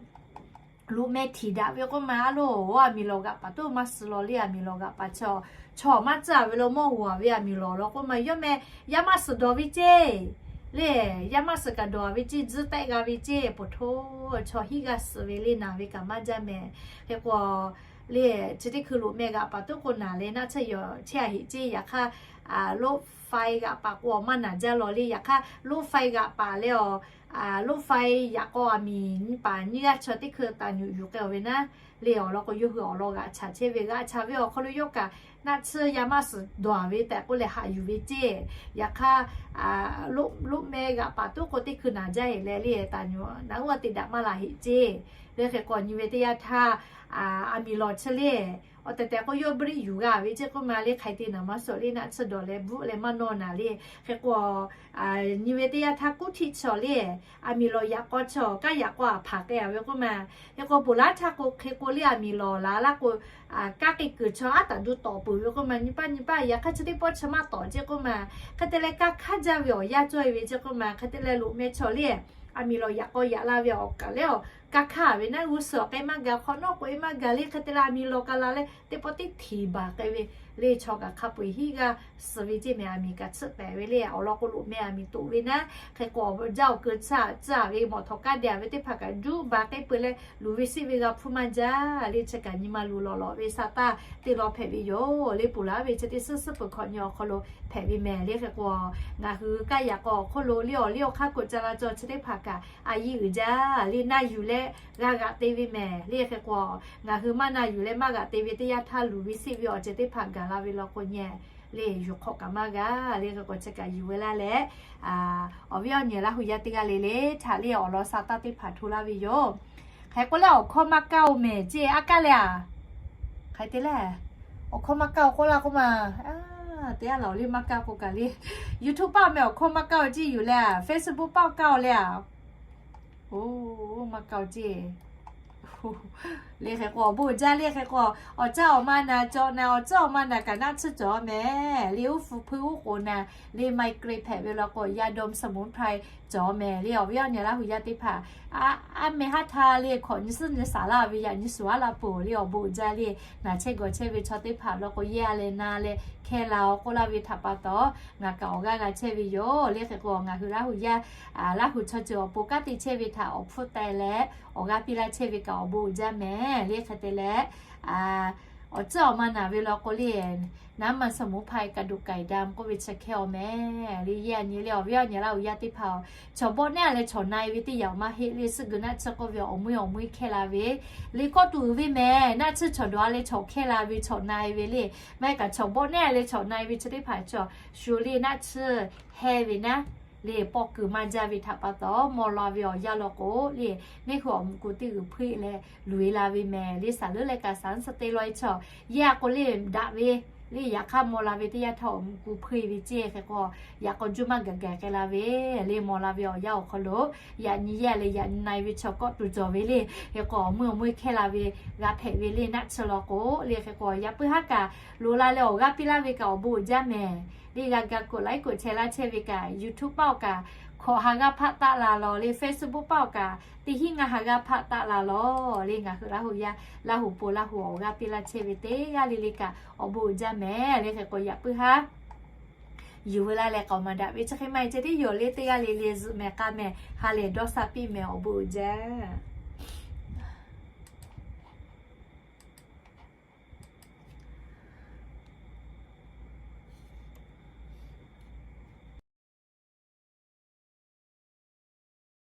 loꞈ meh htiˍ daꞈ ve k'oˆ ma a loˬ, a miˬ lawˬ g'aꞈ paˍ toˉ maˇ suh law le. A miˬ lawˬ g'aꞈ paˍ chaw, chaw maˇ tcuhˉ ve lo mawˇ g'uˬ a ve a miˬ lawˬ law k'oˆ ma yawˇ meh yaˇ maˇ suhˍ dawˬ ve ceˇ le, yaˇ maˇ suhˍ kaꞈ dawˬ ve ceˇ, tzuhˇ tehˆ g'a ve ceˇ poˬ hto, chaw hiˆ g'aˇ suh ve le naˍ ve kaꞈ maˇ jaˇ mehˍ. Hk'e k'o, le chi teˇ hkui loꞈ meh g'aꞈ paˍ toˉ k'o naˍ leh naˆ tsuhˇ yaw chehˇ a heˆ ceˇ. Yaꞈ hk'aˇ, loꞈ faiˇ g'aꞈ paˍ k'o maˇ naˍ jaˇ law le. Yaꞈ hk'aˇ loꞈ faiˇ g'aꞈ paˍ leh awˬ, loꞈ faiˇ yaꞈ k'aw a miˬ nyi paˍ nyiˇ g'aˇ chaw teˇ hkui taˍ nyi yuˬ k'ai ve naˉ le. Awˬ lawn k'o, yawˇ hui awˬ lawn g'aꞈ chaꞈ chehˇ ve, g'aꞈ chaꞈ ve awˬ hk'aw lo yawˇ kaꞈ naˆ tsuhˇ yaˇ maˇ suhˍ dawˬ ve tehꞈ k'oˆ leh haꞈ yuˬ ve ceˇ. Yaꞈ hk'aˇ, loꞈ meh g'aꞈ paˍ toˉ k'o teˇ hkui naˍ jaˇ heˆ leh le, taˍ nyi naˉ uˉ a te daꞈ maˇ la heˆ ceˇ. Le hk'e k'o, nyi ve teˇ yanˇ htaˇ a miˬ lawˬ chi le awˬ tehˬ tehˬ k'o yawˇ briˆ yuˬ g'a ve ceˇ k'oˆ ma le. Hk'aˬ hk'e te naˍ maˇ suhˍ le, naˆ tsuhˇ dawˬ leh bvuhˆ leh maˇ nawˇ naˍ le. Hk'e k'o, nyi ve teˇ yanˇ htaˇ kuˉ htiˆ chaw le a miˬ lawˬ yaꞈ k'aw chaw kaˇ yaꞈ k'aw a hpaˍ k'ai a ve k'oˆ ma. Hk'e k'o, ponˬ laˇ htaˇ k'o hk'e k'o le a miˬ lawˬ la laˇ k'o, kaˇ k'ai kuiˬ chaw aˉ taˍ duˇ tawˍ peuˬ ve k'oˆ ma. Nyi paˇ nyi paˇ yaꞈ hk'aˇ chi teˇ pawˆ chi maˇ tawˍ ceˇ k'oˆ ma. Hk'e te leh kaˇ hk'aˇ jaˇ ve awˬ yanˇ cawˇ e ve ceˇ k'oˆ ma. Hk'e te leh loꞈ meh chaw le a miˬ lawˬ yaꞈ k'aw yaꞈ la ve awˬ kaˍ leh awˬ kaˇ hk'aˇ ve naˉ g'uˇ suhˍ awˬ k'ai maˇ gaˬ, hk'awꞈ nawˉ k'oꞈ e maˇ gaˬ le. Hk'e te leh a miˬ lawˬ kaꞈ la leh teˇ pawˆ teˇ htiˍ baˬ k'ai ve le. Chaw kaꞈ hk'a peu eˬ hiˆ g'aˇ suh ve ceˇ mehˍ. A miˬ kaꞈ tsuhˆ pehˍ ve le, awˬ lawn k'o loꞈ meh a miˬ toꞈ ve naˉ. Hk'e k'o, awˬ jaˇ awˬ keu tcuhˉ tcuhˉ a ve mawˬ htawꞈ kaˇ deh a ve teˇ hpaˍ kaꞈ juˇ baˬ k'ai peuˬ leh luˬ ve siˆ ve g'a hpuˇ maˇ jaˇ le. Chi kaꞈ nyi ma luˬ lawˬ lawˬ ve sa taˇ teˇ law hpehꞈ ve yoˬ le. Ponˬ laˇ ve chi teˇ suhˉ suhˉ peuˬ hkawꞈ nyi awˬ hk'aw lo hpehꞈ ve mehˍ le. Hk'e k'o, ngaˬ hui kaˇ yaꞈ k'aw awˬ hk'oˆ lo le awˬ liˇ awˬ hk'aˇ k'oꞈ ca la caw chi teˇ hpaˍ kaꞈ a yiˇ uiˍ jaˇ le. Na yuˬ leh g'a g'aꞈ te ve mehˍ le. Hk'e k'o, ngaˬ hui maˇ na yuˬ leh maˇ g'aꞈ te ve teˇ yanˇ htaˇ luˬ ve siˆ ve awˬ ceuˬ teˇ hpaˍ gaˬ la ve law k'o nyi le, yuˬ hk'awꞈ kaꞈ maˇ g'a le. Hk'e k'o, chi kaꞈ yuˬ ve laˇ leh, awˬ viˉ awˬ nyi Laˇ hu yaˇ teˇ g'aˇ le le htaꞈ le awˬ lawn sa taˇ teˇ hpaˍ hto laˇ ve yoˬ. Hk'e k'o leh awˬ hkawˇ maˇ kaˇ-oˬ mehˍ ceˇ, aˉ kaˇ leh a. Hk'e te leh, awˬ hkawˇ maˇ kaˇ-oˬ k'oˆ laˇ k'oˆ ma, teˇ g'aˇ laˬ awˬ liˇ maˇ kaˇ k'o kaꞈ le. YouTube paˆ meh awˬ hkawˇ maˇ kaˇ-oˬ ceˇ yuˬ leh a, Facebook paˆ kaˇ-oˬ leh a. Oˇ, maˇ kaˇ-oˬ ceˇ. Le hk'e k'o awˬ bon jaˇ le. Hk'e k'o, awˬ caˇ awˬ ma naˍ cawˬ naˍ, awˬ caˇ awˬ ma naˍ kaꞈ naˆ tsuhˇ cawˬ mehˍ le. Uˉ hpu hpuiˇ uˉ k'oˍ naˍ le, ไมเกรน hpehꞈ ve law k'o, ยาดมสมุนไพร cawˬ mehˍ le. Awˬ viˉ awˬ nyi Laˇ hu yaˇ teˇ hpaˍ aˉ meh haˉ htaˇ le hkawꞈ nyi suhˉ nyi saˍ laˇ ve yaꞈ nyi suhˍ aˉ la peuˬ le. Awˬ bon jaˇ le. Naˬ chehˇ gawˬ chehˇ ve chaw teˇ hpaˍ law k'o, yehˇ a leh na leh hkehˇ la-oˬ k'oˆ laˇ ve htaꞈ pa taw, ngaˬ kaꞈ awˬ g'aˇ g'a chehˇ ve yoˬ le. Hk'e k'o, ngaˬ hui Laˇ hu yaˇ, Laˇ hu chaw ceuˬ awˬ pon kanˉ te chehˇ ve htaꞈ awˬ hpfuhˇ teh leh awˬ g'aˇ piˇ laˇ chehˇ ve kaꞈ awˬ bon uiˍ jaˇ mehˍ le. Hk'e te leh, awˬ tcuhˉ awˬ ma naˬ ve law k'o le, น้ำมันสมุนไพร กระดูกไก่ดำ k'oˆ ve chi hkehˇ-oˬ mehˍ le. Yaˇ nyi le awˬ viˉ awˬ nyi laˇ uiˍ yaˇ teˇ hpaˍ-oˬ, chaw bawˆ neˉ-a leh chaw na-e ve teˇ yanˇ maˇ heˆ le. Suhˆ gui naˆ tsuhˇ k'oˆ ve awˬ mui awˬ mui hkehˇ la ve le, kawˆ tuˬ uiˍ ve mehˍ. Naˆ tsuhˇ chaw dawˬ-a leh chaw hkehˇ la ve, chaw na-e ve le. Maˇ heˆ kaꞈ chaw bawˆ neˉ-a leh chaw na-e ve chi teˇ hpaˍ chaw shuˍ le naˆ tsuhˇ hehˇ ve naˉ le, pawˆ kuiˬ maˇ jaˇ ve htaꞈ pa taw, maw la ve awˬ yanˇ law k'o le, neˇ hui awˬ muꞈ ku teˇ g'uiˬ hpuiˆ leh luˬ-e la ve mehˍ le. Saˍ leuˉ leh kaꞈ saˍ suhˍ te law-e chaw yaˇ k'o le, daꞈ ve le. Yaꞈ hk'aˇ maw la ve teˇ yanˇ htaˇ awˬ muꞈ ku hpuiˇ ve ceˇ. Hk'e k'o, yaꞈ k'aw juˇ maˇ gaˬ gaˬ k'ai la ve le. Maw la ve awˬ yanˇ awˬ hk'aw lo yaꞈ nyi yaˇ leh yaꞈ nyi na-e ve chaw kawˆ tuˬ cawˬ ve le. Hk'e k'o, awˬ mui awˬ mui hkehˇ la ve g'a hpehꞈ ve le naˆ tsuhˇ law k'o le. Hk'e k'o, yaꞈ puiˉ haˉ kaꞈ loꞈ la leh awˬ g'aˇ piˇ laˇ ve kaꞈ awˬ bon uiˍ jaˇ mehˍ le. G'a ga กดไลค์ กดแชร์ laˇ chehˇ ve kaꞈ, YouTube paˆ awˬ kaꞈ hkawꞈ ha g'aˇ hpaˆ taˆ la lawˬ le. Facebook paˆ awˬ kaꞈ teˇ hinˉ ngaˇ ha g'aˇ hpaˆ taˆ la lawˬ le. Ngaˬ hui Laˇ huˍ yaˇ, Laˇ huˍ po Laˇ huˍ awˬ g'aˇ piˇ laˇ chehˇ ve teˇ g'aˇ le le kaꞈ awˬ bon uiˍ jaˇ mehˍ le. Hk'e k'o, yaꞈ puiˉ haˉ yuˬ ve laˇ leh k'aoˍ maˍ daꞈ ve chi hk'e maˇ heˆ ceh tiˉ yoˬ le. Teˇ g'aˇ le le zuhꞈ mehˍ k'a mehˍ ha lehˬ dawˇ sha piˇ mehˍ. Awˬ bon uiˍ jaˇ.